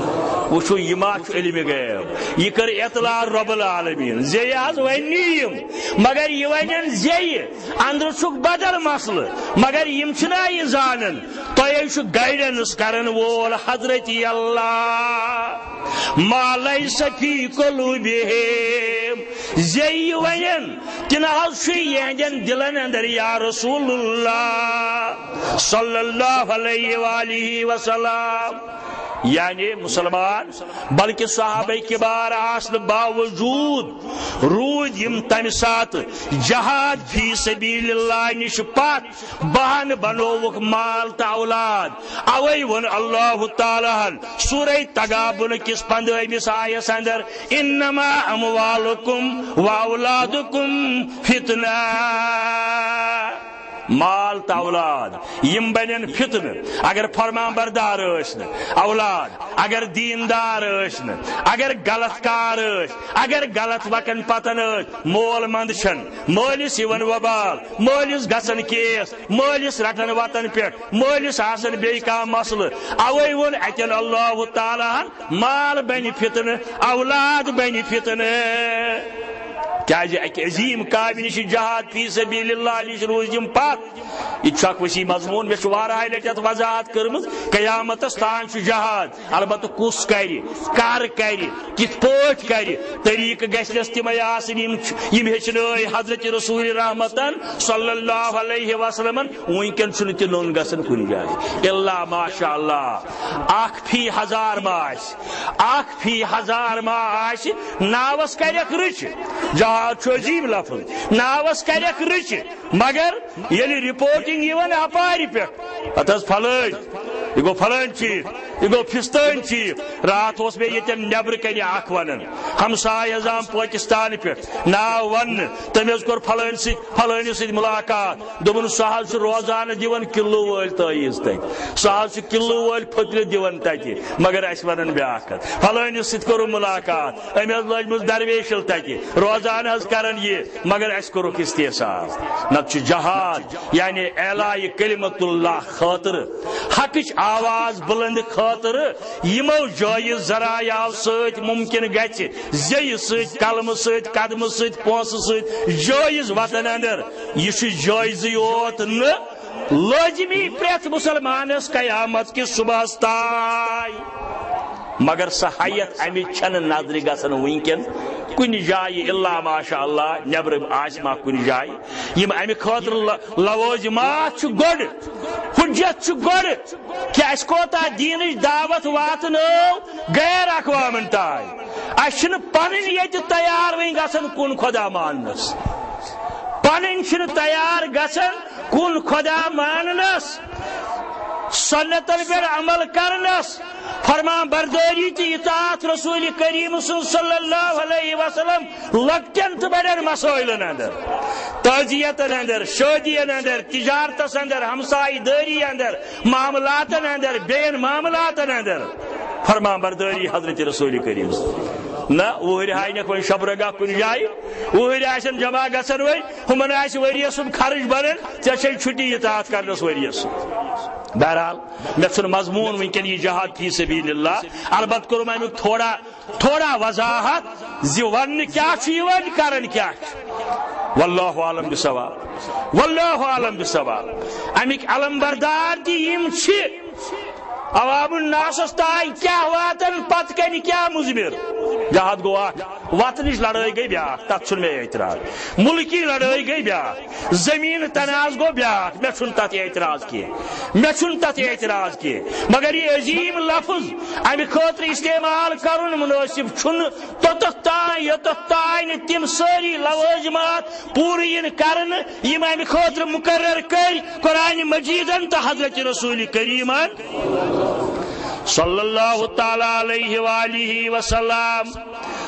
وٕچھو، یہِ ما چھُ علمِ غیب؟ یہِ کٔر اطلاع رب العالمین، زیٚیہِ حظ وننی یِم، مگر یہِ ونن زیٚیہِ، اندرٕ چھُکھ بدل مسلہٕ، مگر یِم چھِنہ یہِ زانن۔ تۄہے چھُ گائیڈنس کرن وول حضرت اللہ۔ ما لیس فی قلوبہم۔ زیٚیہِ ونن، تہِ نہ حظ چھُ یِہنٛدٮ۪ن دِلن اندر، یا رسول اللہ صلی اللہ علیہ وآلہ وسلم۔ یعنی مسلمان، بلکہ صحابہ کبار آسنہٕ باوجود روٗدۍ یِم تمہِ ساتہٕ جہاد فی سبیل اللہ نِش پتھ، بہانہٕ بنووُکھ مال تہٕ اولاد۔ اوے ووٚن اللہ تعالیٰ ہن سورہ تغابن کِس پندہمِس آیس اندر، انما اموالکم و اولادکم فتنہ۔ مال تہٕ اولاد، یِم بنن فتنہٕ۔ اگر فرمان بردار ٲسۍ نہٕ اولاد، اگر دیندار ٲسۍ نہٕ، اگر غلط کار ٲسۍ، اگر غلط وتن پتن ٲسۍ، مول مند چھن، مٲلِس یِوان وبال، مٲلِس گژھن کیس، مٲلِس رٹن وتن پٮ۪ٹھ، مٲلِس آسن بیٚیہِ کانٛہہ مسلہٕ۔ اوے ووٚن اتٮ۪ن اللہ تعالیٰ ہن، مال بنہِ فتنہٕ، اولاد بنہِ فتنہٕ۔ کیازِ اکہِ عظیم کامہِ نِش، جہاد فی سبیل اللہ نِش روٗزۍ یِم پتھ۔ یہِ تہِ چھُ اکھ وسیع مضموٗن، مےٚ چھُ واریاہہِ لٹہِ اتھ وضاحت کٔرمٕژ۔ قیامتس تام چھُ جہاد، البتہ کُس کرِ، کر کرِ، کِتھ پٲٹھۍ کرِ، طریقہٕ گژھنس تِمے آسٕنۍ، یِم چھِ، یِم ہیٚچھنٲے حضرت رسول رحمتن صلی اللہ علیہ وسلمن۔ وٕنکیٚن چھُنہٕ تہِ نوٚن گژھان کُنہِ جایہِ، الا ماشاء اللہ، اکھ فی ہزار ما آسہِ، اکھ فی ہزار ما آسہِ، ناوس کرٮ۪کھ رٕچہِ، جہاد چھُ عظیم لفظ، ناوس کرٮ۪کھ رٕچہِ، مگر ییٚلہِ رپورٹنگ یِوان اپارِ پٮ۪ٹھ، پتہٕ حظ فلٲنۍ، یہِ گوٚو فلٲنۍ چیٖز، یہِ گوٚو فستٲنۍ چیٖز۔ راتھ اوس مےٚ ییٚتٮ۪ن نٮ۪برٕ کنہِ اکھ ونان، ہمساے حظ آم پٲکستانہٕ پٮ۪ٹھ، ناو وننہٕ، تٔمۍ حظ کوٚر فلٲنۍ سۭتۍ، فلٲنِس سۭتۍ ملاقات، دوٚپُن، سُہ حظ چھُ روزانہٕ دِوان کِلوٗ وٲلۍ تٲویٖز تتہِ، سُہ حظ چھُ کِلوٗ وٲلۍ پھٔتلہٕ دِوان تتہِ، مگر اسہِ ونان بیٛاکھ کتھ، فلٲنِس سۭتۍ کوٚرُن ملاقات، أمۍ حظ لٲجمٕژ درویشل تتہِ، روزانہٕ حظ کران یہِ، مگر اسہِ کوٚرُکھ استحصال۔ نتہٕ چھُ جہاد، یعنی اعلاء کلمت اللہ خٲطرٕ، حقٕچ آواز بلند خٲطرٕ، یِمو جٲیز ذرایعو سۭتۍ ممکن گژھِ، زیٚیہِ سۭتۍ، قلمہٕ سۭتۍ، قدمہٕ سۭتۍ، پونٛسہٕ سۭتۍ، جٲیز وتن اندر۔ یہِ چھُ جٲیزٕے یوت نہٕ، لٲزمی پرٛٮ۪تھ مُسلمانس قیامت کِس صُبحس تام۔ مگر سۄ حیت اَمِچ چھَنہٕ نظرِ گژھان وٕنکٮ۪ن کُنہِ جایہِ، الا ماشاء اللہ، نیبرٕ آسہِ ما کُنہِ جایہِ۔ یِم اَمہِ خٲطرٕ ل-، لوٲزمات چھِ گۄڈٕ، حجت چھُ گۄڈٕ، کہِ اَسہِ کوتاہ دیٖنٕچ دعوت واتنٲو غیر اقوامن تام۔ اَسہِ چھِنہٕ پنٕنۍ ییٚتہِ تیار وۄنۍ گژھان کُن خۄدا ماننس، پنٕنۍ چھِنہٕ تیار گژھان کُن خۄدا ماننس، سنتن پٮ۪ٹھ عمل کرنس، فرمان بردٲری تہٕ اطاعت رسول کریم سٕنٛز صلی اللہ علیہ وسلم لۄکٹٮ۪ن تہٕ بڑٮ۪ن مسٲیلن اندر، تعزیتن اندر، شٲدین اندر، تجارتس اندر، ہمسایہِ دٲری اندر، معاملاتن اندر، بیٚین معاملاتن اندر۔ فرمان بردٲری حضرت رسول کریم۔ نہ، وُہٕرۍ ہاینکھ وۄنۍ شبرگاہ کُنہِ جایہِ، وُہٕرۍ آسن جمع گژھن وۄنۍ، ہُمن آسہِ ؤریَس سُنٛد خرٕچ بنان، ژےٚ چھے چھُٹی اطاعت کرنس ؤریَس سُنٛد۔ بہرحال، مےٚ چھُنہٕ مضموٗن وٕنکٮ۪ن یہِ جہاد فی سبیل اللہ، البتہ کوٚرُم امیُک تھوڑا، تھوڑا وضاحت زِ وننہٕ کیٛاہ چھُ یِوان، کران کیٛاہ چھُ۔ واللہ عالم بالصواب، واللہ عالم بالصواب۔ امیُک علم بردار تہِ یِم چھِ، عوام الناسس تام کیٛاہ واتن، پتہٕ کنہِ کیٛاہ مُضمر۔ جہاد گوٚو اکھ، وطنٕچ لڑٲے گٔے بیٛاکھ، تتھ چھُنہٕ مےٚ اعتراض۔ مُلکی لڑٲے گٔے بیٛاکھ، زٔمیٖن تنازٕ گوٚو بیٛاکھ، مےٚ چھُنہٕ تتھ اعتراض کینٛہہ، مےٚ چھُنہٕ تتھ اعتراض کینٛہہ۔ مگر یہِ عظیٖم لفظ امہِ خٲطرٕ استعمال کرُن مُنٲسِب چھُنہٕ، توٚتتھ تام یوٚتتھ تام نہٕ تِم سٲری لوٲزمات پوٗرٕ یِن کرنہٕ، یِم امہِ خٲطرٕ مُقرر کٔرۍ قرآن مجیدن تہٕ حضرت رسول کریمن صلی اللہ تعالی علیہ وآلہ وسلم۔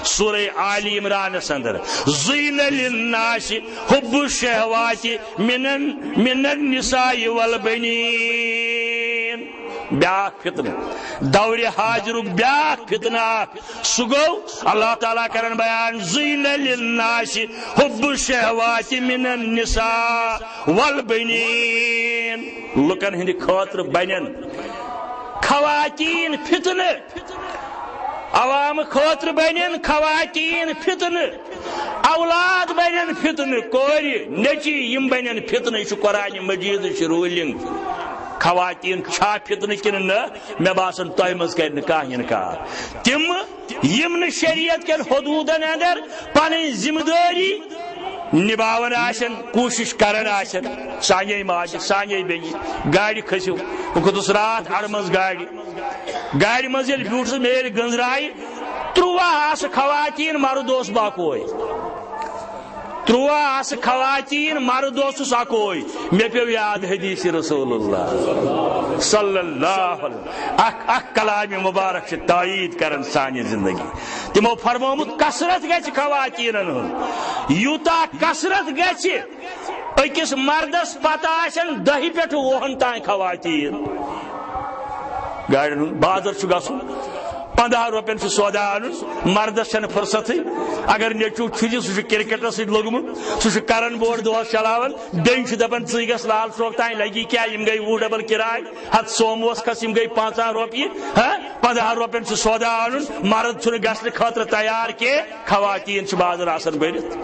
سورہ آل عمرانس اندر، زین للناس حب الشہوات من، من النساء والبنین۔ بیاکھ فتنہٕ، دورِ حاضرُک بیاکھ فتنہٕ اکھ۔ سُہ گوٚو، اللہ تعالیٰ کرن بیان، زین للناس حب الشہوات من النساء والبنین۔ لُکن ہٕنٛدِ خٲطرٕ بنن خواتین فتنہٕ، عوام خٲطرٕ بنن خواتین فتنہٕ، اولاد بنن فتنہٕ، کورِ، نیٚچی، یِم بنن فتنہٕ۔ یہِ چھُ قرآن مجیدٕچ ruling۔ خواتین چھا فتنہٕ کِنہٕ نہ؟ مےٚ باسان، تۄہہِ منٛز کرِ نہٕ کانٛہہ انکار۔ تِم یِم نہٕ شریعت کٮ۪ن حدوٗدن اندر پنٕنۍ ذمہٕ دٲری نباوان آسن، کوٗشش کران آسن، سانے ماجہِ، سانے بیٚنہِ، گاڑِ کھٔسِو۔ بہٕ کھوٚتُس راتھ اڑٕ منٛز گاڑِ، گاڑِ منٛز ییٚلہِ بیوٗٹھُس، مےٚ ییٚلہِ گٔنٛزرایہِ، تُرٛواہ آسہٕ خواتین، مرد اوس باقوے۔ تُرٛواہ آسہٕ خواتین، مرد اوسُس اکوے۔ مےٚ پیوٚو یاد حدیث رسول اللہ صلی اللہ علیہ وسلم۔ اکھ، اکھ کلام مبارک چھِ تایید کران سانہِ زندگی۔ تِمو فرمومُت، کثرت گژھِ خواتینن ہُنٛد۔ یوٗتاہ کثرت گژھِ، أکِس مردس پتہٕ آسن دہہِ پٮ۪ٹھ وُہن تام خواتین۔ گاڑٮ۪ن ہُنٛد بازر چھُ گژھُن، پنٛداہ رۄپین چھُ سودا انُن، مردس چھنہٕ فرصتھٕے۔ اگر نیٚچو چھُ یہِ، سُہ چھُ کرکٹس سۭتۍ لوٚگمُت، سُہ چھُ کرن بورڈ دۄہس چلاوان، بیٚیہِ چھُ دپان، ژٕے گژھ لال چوک تام، لگی کیٛاہ، یِم گٔے وُہ ڈبل کراے، ہتھ سوموس کھس، یِم گٔے پنٛژاہ رۄپیہِ، ہاں، پنٛداہن رۄپین چھُ سودا انُن، مرد چھُنہٕ گژھنہٕ خٲطرٕ تیار کینٛہہ، خواتین چھِ بازر آسان بٔرِتھ۔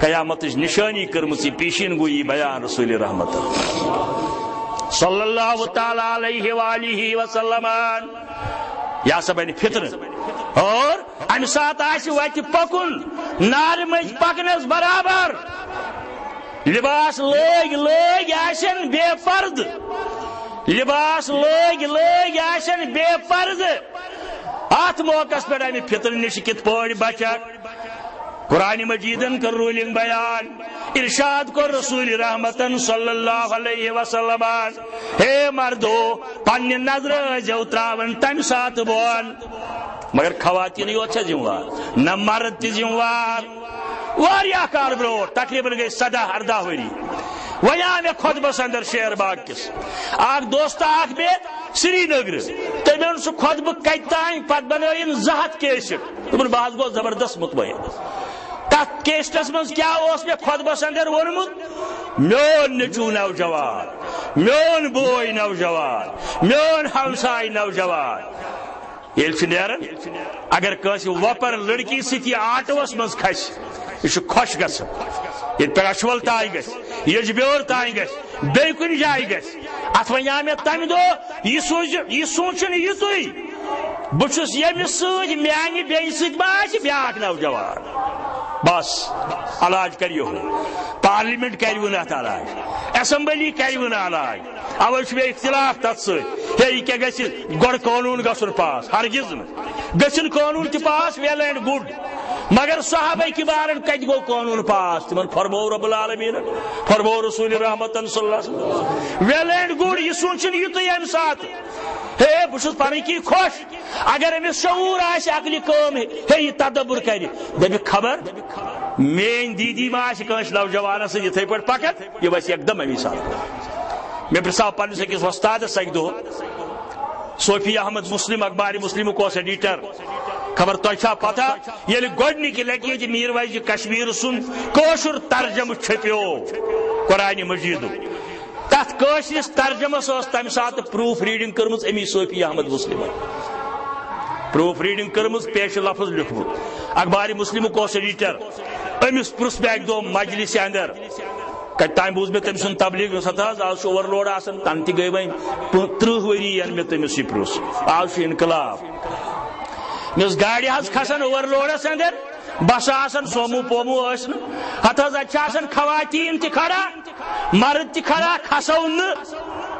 قیامتٕچ نشٲنی کٔرمٕژ یہِ پیشین گویی بیان رسول رحمت صلی اللہ تعالی علیہ وآلہ وسلم۔ یہِ ہسا بنہِ فتنہٕ۔ اور امہِ ساتہٕ آسہِ وتہِ پکُن نارِ مٔنٛزۍ پکنس برابر۔ لباس لٲگۍ لٲگۍ آسن بے پردٕ، لباس لٲگۍ لٲگۍ آسن بے پردٕ۔ اتھ موقعس پٮ۪ٹھ امہِ فتنہٕ نِش کِتھ پٲٹھۍ بچکھ؟ قرآن مجیدن کٔر ruling بیان، ارشاد کوٚر رسول رحمتن صلی اللہ علیہ وسلمن، ہے مردو، پننہِ نظرٕ ٲسۍزیو تراوان تمہِ ساتہٕ بۄن۔ مگر خواتینٕے یوت چھا ذمہٕ وار؟ نہ، مرد تہِ ذمہٕ وار۔ واریاہ کال برونٛٹھ، تقریباً گٔے سداہ ارداہ ؤری، وۄنۍ آو مےٚ خۄطبس اندر شیر باغ کِس۔ اکھ دوست اکھ مےٚ سرینگرٕ، تٔمۍ اوٚن سُہ خۄطبہٕ کتہِ تام، پتہٕ بنٲیِن زٕ ہتھ کیسٹ۔ دوٚپُن، بہٕ حظ گوس زبردست مطمئن۔ تتھ کیسٹس منٛز کیٛاہ اوس مےٚ خۄطبس اندر ووٚنمُت؟ میون نیٚچو نوجوان، میون بوے نوجوان، میون ہمساے نوجوان۔ ییٚلہِ چھُ نیران، اگر کٲنٛسہِ وۄپر لڑکی سۭتۍ یہِ آٹوس منٛز کھسہِ، یہِ چھُ خۄش گژھان۔ ییٚتہِ پٮ۪ٹھ اچھول تام گژھِ، ییٚجبیور تام گژھِ، بیٚیہِ کُنہِ جایہِ گژھِ۔ اتھ وَنیٛاو مےٚ تَمہِ دۄہ، یہِ سوٗزِ، یہِ سوٗنٛچُن یِتُے، بہٕ چھُس ییٚمِس سۭتۍ، میانہِ بیٚنہِ سۭتۍ ما آسہِ بیٛاکھ نوجوان۔ بس، علاج کَرِ یِہوٚے۔ پارلیمنٹ کَرِ وُنہٕ اَتھ علاج، اسمبلی کَرِ وُنہٕ علاج۔ اوے چھُ مےٚ اختلاف تَتھ سۭتۍ۔ ہے، یہِ کیٛاہ گژھِ؟ گۄڈٕ قونوٗن گژھُن پاس؟ ہرگز نہٕ۔ گٔژھِنۍ قونوٗن تہِ پاس، well and good۔ مگر صحابہ کبارن کتہِ گوٚو قونوٗن پاس؟ تِمن فرموو رب العالمین، فرموو رسول رحمتن صلی اللہ علیہ وسلم۔ Well and good، یہِ سوٗنٛچُن یِتُے ییٚمہِ ساتہٕ۔ ہے، بہٕ چھُس پنٕنۍ کِنۍ خۄش۔ اگر أمِس شعوٗر آسہِ، عقلِ کٲم ہے، ہے، یہِ تدبر کرِ، دپہِ خبر میٲنۍ دیٖدی ما آسہِ کٲنٛسہِ نوجوانس سۭتۍ یِتھے پٲٹھۍ پکان، یہِ وسہِ یکدم امی ساتہٕ۔ مےٚ پرژھاو پننِس أکِس وۄستادس اکہِ دۄہ، صوفی احمد مسلم، اخبار مسلمُک اوس ایڈیٹر۔ خبر تۄہہِ چھا پتہ، ییٚلہِ گۄڈنِکہِ لٹہِ ییٚتہِ میٖر ویزِ کشمیر سُنٛد کٲشُر ترجمہٕ چھپیو قرآن مجیدُک، تتھ کٲشرِس ترجمس ٲس تمہِ ساتہٕ پروف ریڈنگ کٔرمٕژ أمی صوفی احمد مسلمن۔ پروف ریڈنگ کٔرمٕژ، پیش لفظ لیوٗکھمُت۔ اخبار مسلمُک اوس ایڈیٹر۔ أمِس پرُژھ مےٚ اکہِ دۄہ مجلسہِ اندر، کتہِ تام بوٗز مےٚ تٔمۍ سُنٛد تبلیغ، یُس ہسا حظ آز چھُ اوور لوڈ آسان، تنہٕ تہِ گٔے وۄنۍ پٕنٛژٕہ ترٕٛہ ؤری ین مےٚ تٔمِس یہِ پرُژھ۔ آز چھُ انقلاب۔ مےٚ اوس گاڑِ حظ کھسان اوور لوڈس اندر، بسہٕ آسان، سومو پومو ٲسۍ نہٕ۔ ہتہٕ حظ، اتہِ چھِ آسان خواتین تہِ کھڑا، مرد تہِ کھڑا، کھسو نہٕ۔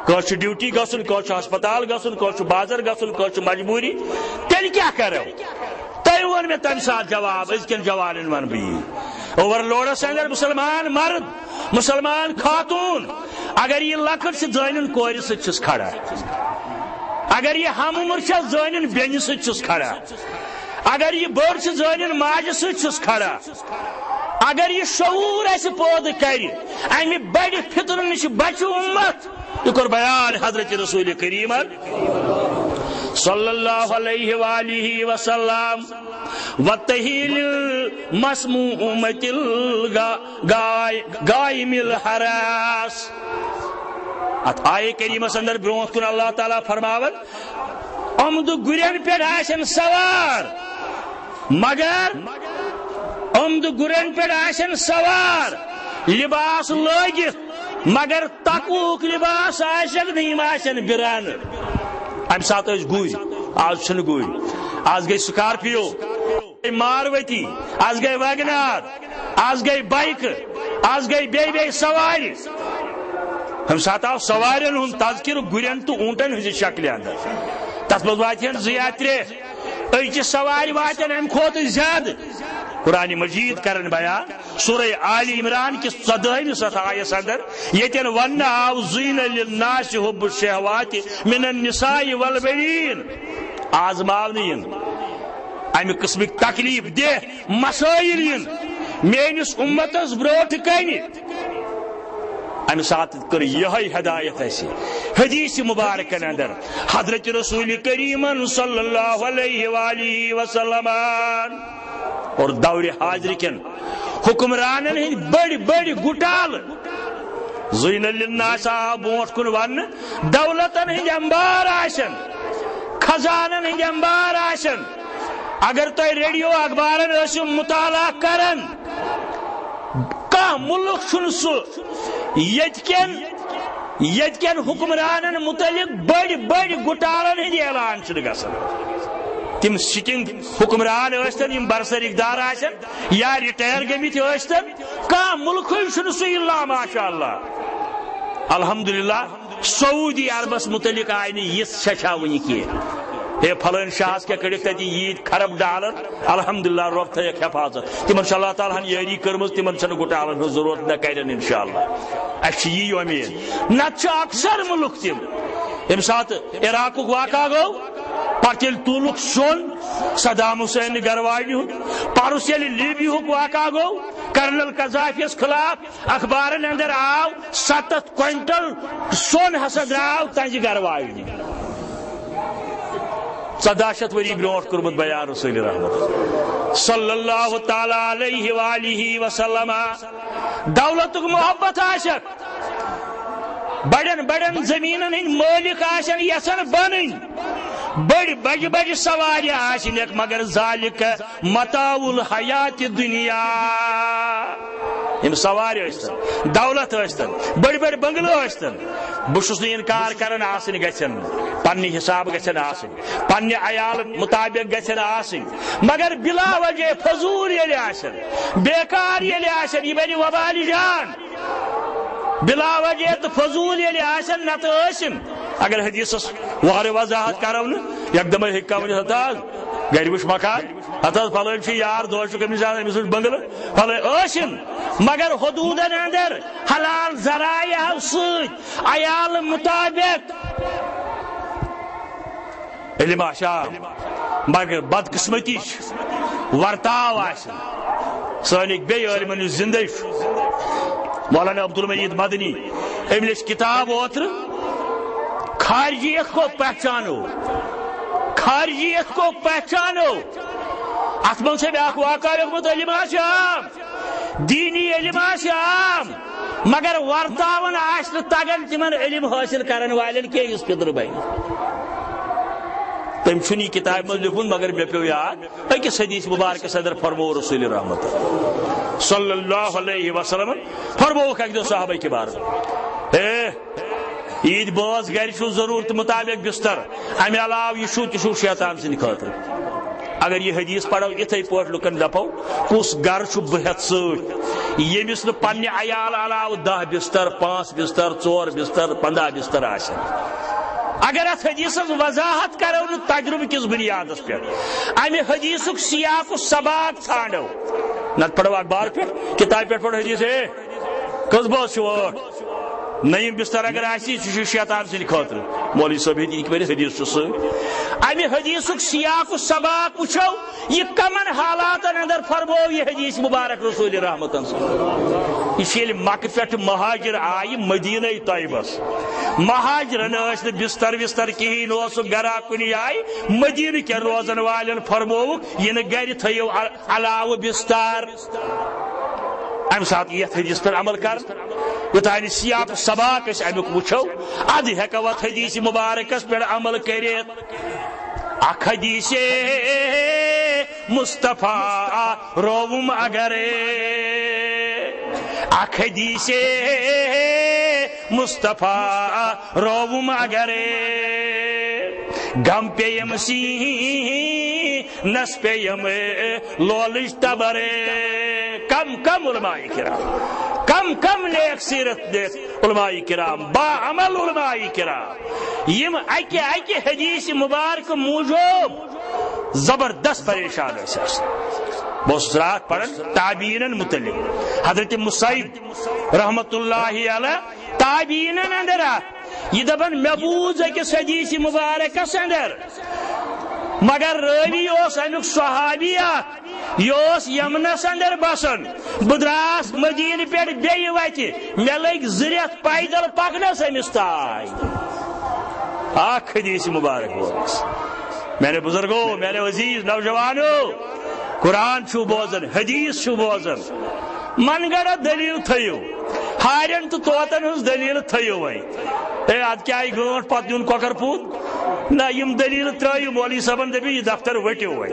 کٲنٛسہِ چھُ ڈیوٹی گژھُن، کٲنٛسہِ چھُ ہسپتال گژھُن، کٲنٛسہِ چھُ بازر گژھُن، کٲنٛسہِ چھُ مجبوٗری۔ تیٚلہِ کیٛاہ کرو؟ تۄہہِ ووٚن مےٚ تمہِ ساتہٕ جواب، أزکٮ۪ن جوانن ونہٕ بہٕ یی۔ اوور لوڈس اندر مسلمان مرد، مسلمان خاتون، اگر یہِ لۄکٕٹ چھِ زٲنِن کورِ سۭتۍ چھُس کھڑا، اگر یہِ ہم عمر چھےٚ زٲنِن بیٚنہِ سۭتۍ چھُس کھڑا، اگر یہِ بٔڑ چھِ زٲنِن ماجہِ سۭتۍ چھُس کھڑا، اگر یہِ شعوٗر اَسہِ پٲدٕ کرِ، اَمہِ بڑِ فتنہٕ نِش بچہِ اُمت۔ یہِ کوٚر بیان حضرت رسول کریٖمن صلی اللہ علیہ وآلہ وسلم، وتحیل مسمومت الغا-، غائ-، غائم الحراس۔ اتھ آیے کریٖمس اندر برونٛٹھ کُن اللہ تعالیٰ فرماوان، یِم دِ گُرٮ۪ن پٮ۪ٹھ آسن سوار، مگر یِم دِ گُرٮ۪ن پٮ۪ٹھ آسن سوار، لباس لٲگِتھ، مگر تقوہُک لباس آسٮ۪کھ نہٕ، یِم آسن بِرانہٕ۔ امہِ ساتہٕ ٲسۍ گُرۍ، آز چھِنہٕ گُرۍ۔ آز گٔے سکارپیو، گٔے ماروتی، آز گٔے ویگنار، آز گٔے بایکہٕ، آز گٔے بیٚیہِ بیٚیہِ سوارِ۔ امہِ ساتہٕ آو سوارٮ۪ن ہُنٛد تذکرٕ گُرٮ۪ن تہٕ اوٗنٹن ہٕنٛزِ شکلہِ اندر۔ تتھ منٛز واتہِ ہن زٕ یا ترٛےٚ، أزچہِ سوارِ واتن امہِ کھۄتہٕ زیادٕ۔ قرآن مجید کرن بیان، سورہ آل عمران کِس ژۄدہمِس اتھ آیس اندر، ییٚتٮ۪ن وننہٕ آو، "زُیِّنَ لِلنَّاسِ حُبُّ الشَّهَوَاتِ مِنَ النِّسَاءِ وَالْبَنِینَ"۔ آزماونہٕ یِن، امہِ قٕسمٕکۍ تکلیف دہ مسائل یِن میٲنِس اُمتس برونٛٹھ کنہِ۔ امہِ ساتہٕ کٔر یِہے ہدایت اسہِ حدیث مبارکن اندر حضرت رسول کریمن صلی اللہ علیہ وآلہ وسلم۔ اور دورِ حاضر کٮ۪ن حکمرانن ہٕنٛدۍ بٔڑۍ بٔڑۍ گُٹالہٕ، زُیِّنَ لِلنَّاسِ آو برونٛٹھ کُن وننہٕ، دولتن ہٕنٛدۍ انبار آسن، خزانن ہٕنٛدۍ انبار آسن۔ اگر تُہۍ ریڈیو اخبارن ٲسِو مطالعہ کران، کانٛہہ مُلک چھُنہٕ سُہ ییٚتہِ کٮ۪ن، ییٚتہِ کٮ۪ن حکمرانن متعلق بٔڑۍ بٔڑۍ گُٹالن ہٕنٛدۍ اعلان چھُنہٕ گژھان۔ تِم سٹنگ حکمران ٲسۍتن، یِم برسر اقدار آسن یا ریٹائر گٔمٕتۍ ٲسۍتن، کانٛہہ مُلکٕے چھُنہٕ سُہ الا ماشاء اللہ۔ الحمدللہ، سعودی عربس متعلق آیہِ نہٕ یِژھ ششا وُنہِ کینٛہہ۔ ہے، فلٲنۍ شاہس کیٛاہ کٔڑِکھ تتہِ ییٖتۍ خرب ڈالر؟ الحمدللہ، رۄب تھٲیکھ حفاظت۔ تِمن چھِ اللہ تعالیٰ ہن یٲری کٔرمٕژ، تِمن چھنہٕ گُٹالن ہٕنٛز ضروٗرت، نہ کرن انشاءاللہ۔ اسہِ چھِ یی اُمید۔ نتہٕ چھِ اکثر مُلک تِم، ییٚمہِ ساتہٕ عراقُک واقعہ گوٚو، پتہٕ ییٚلہِ تُلُکھ سۄن صدام حسین گرٕ واجنہِ ہُنٛد، پرُس ییٚلہِ لیبیہُک واقعہ گوٚو، کرنل قذافیس خلاف اخبارن اندر آو، ستتھ کوینٹل سۄن ہسا درٛاو تہنٛزِ گرٕ واجنہِ۔ ژۄداہ شیٚتھ ؤری برونٛٹھ کوٚرمُت بیان رسول رحمت صلی اللہ تعالیٰ علیہ وآلہ وسلم۔ دولتُک محبت آسٮ۪کھ، بڑٮ۪ن بڑٮ۪ن زمیٖنن ہٕنٛدۍ مٲلِک آسن یژھان بنٕنۍ، بٔڑۍ بجہِ بجہِ سوارِ آسنٮ۪کھ، مگر ذالک متاع الحیات دنیا۔ یِم سوارِ ٲسۍتن، دولت ٲسۍتن، بٔڑۍ بٔڑۍ بنگلہٕ ٲسۍتن، بہٕ چھُس نہٕ اِنکار کران، آسٕنۍ گژھن، پننہِ حساب گژھن آسٕنۍ، پننہِ عیال مطابق گژھن آسٕنۍ، مگر بلا وجہ فضول ییٚلہِ آسن، بیکار ییٚلہِ آسن، یہِ بنہِ وبال جان۔ بلا وجہ تہٕ فضول ییٚلہِ آسن، نتہٕ ٲسِن۔ اگر حدیثس وارٕ وضاحت کرو نہٕ، یکدمے ہیٚکہِ کانٛہہ ؤنِتھ، ہتا حظ، گرِ وٕچھ مکان، ہتا حظ، فلٲنۍ چھُ یار، دۄہس چھُ کٔمِس جان، أمِس وٕچھ بنگلہٕ، فلٲنۍ ٲسِن۔ مگر حدودن اندر، حلال ذرایعو سۭتۍ، عیال مطابق علم آسہِ عام، مگر بدقسمتی چھِ، ورتاو آسہِ۔ سٲنۍ أکۍ بیٚیہِ عٲلمن یُس زندے چھُ، مولانا عبدالمجید مدنی، أمۍ لیٚچھ کِتاب اوترٕ، خارجیت کو پہچانو، خارجیت کو پہچانو۔ اتھ منٛز چھُ بیٛاکھ واقعہ لیوٚکھمُت، علم آسہِ عام، دینی علم آسہِ عام، مگر ورتاوُن آسہِ نہٕ تگان تِمن علم حٲصِل کرن والٮ۪ن کینٛہہ، یُس پِترٕ بنہِ۔ تٔمۍ چھُنہٕ یہِ کِتابہِ منٛز لیوٚکھمُت، مگر مےٚ پیوٚو یاد، أکِس حدیث مبارکس اندر فرموو رسول رحمت صلی اللہ علیہ وسلم، فرمووُکھ اکہِ دۄہ صحابہ کبار، اے، عید بٲژ گرِ چھُ ضروٗرت مطابق بستر، امہِ علاوٕ یہِ چھُ، تہِ چھُ شیطان سٕنٛدِ خٲطرٕ۔ اگر یہِ حدیث پرو یِتھے پٲٹھۍ لُکن دپو، کُس گرٕ چھُ بہٕ ہٮ۪تھ سۭتۍ، ییٚمِس نہٕ پننہِ عیال علاوٕ دَہ بستر، پانٛژھ بستر، ژور بستر، پنٛداہ بستر آسن؟ اگر اتھ حدیثس وضاحت کرو نہٕ تجربہٕ کِس بنیادس پٮ۪ٹھ، امہِ حدیثُک سیاق و سباق ژھانڈو، نتہٕ پرو اخبار پٮ۪ٹھ، کتابہِ پٮ۪ٹھ پرو حدیث، ہے، کٔژ بٲژ چھِو؟ ٲٹھ۔ نٔیِم بستر اگر آسہِ، سُہ چھُ شیطان سٕنٛدِ خٲطرٕ۔ مولوی صٲب ہیٚتہِ یہِ کہِ حدیث چھُ سۭتۍ۔ امہِ حدیثُک سیاق و سباق وٕچھو، یہِ کمن حالاتن اندر فرموو یہِ حدیث مبارک رسول رحمتن صلی اللہ علیہ وسلم۔ یہِ چھِ ییٚلہِ مکہٕ پٮ۪ٹھ مہاجر آیہِ مدینہ طیبس، مہاجرن ٲسۍ نہٕ بستر وستر کِہیٖنۍ، اوسُکھ گرا کُنہِ جایہِ، مدینہ کٮ۪ن روزن والٮ۪ن فرمووُکھ، یہِ نہٕ گرِ تھٲیِو علاوٕ بستار۔ امہِ ساتہٕ یتھ حدیث پٮ۪ٹھ عمل کرنہٕ، یوٚتانۍ سیاق سباق أسۍ امیُک وٕچھو، ادٕ ہٮ۪کو اتھ حدیث مبارکس پٮ۪ٹھ عمل کٔرِتھ۔ اکھ حدیث مصطفیٰ رووُم اگر، اکھ حدیث مصطفیٰ رووُم اگر، غم پیٚیَم سیٖنس پیٚیَم لولٕچ تبر۔ کم کم علماء کرام، کم کم نیک سیرت، نیک علماء کرام، با عمل علماء کرام، یِم اکہِ اکہِ حدیث مبارک موٗجوٗب زبردست پریشان ٲسۍ آسان۔ بہٕ اوسُس راتھ پران تابعینن متعلق، حضرت مسیب رحمت اللہ علیہ، تابعینن اندر اکھ، یہِ دپان، مےٚ بوٗز أکِس حدیث مبارکس اندر، مگر رٲوی اوس امیُک صحابی اکھ، یہِ اوس یمنس اندر بسان۔ بہٕ دراس مدینہ پٮ۪ٹھ بیٚیہِ وتہِ، مےٚ لٔگۍ زٕ رٮ۪تھ پیدل پکنس أمِس تام۔ اکھ حدیث مبارک بوز۔ میانیو بزرگو، میانیو عزیز نوجوانو، قرآن چھُو بوزان، حدیث چھُو بوزان، من گڑھ دلیل تھٲیِو، ہارٮ۪ن تہٕ طوطن ہٕنٛز دلیل تھٲیِو وۄنۍ۔ ہے، ادٕ کیٛاہ آیہِ گٲنٛٹھ پتہٕ نیُن کۄکر پوٗت؟ نہ، یِم دلیل ترٲیِو، مولوی صٲبن دٔپِو، یہِ دفتر ؤٹِو وۄنۍ۔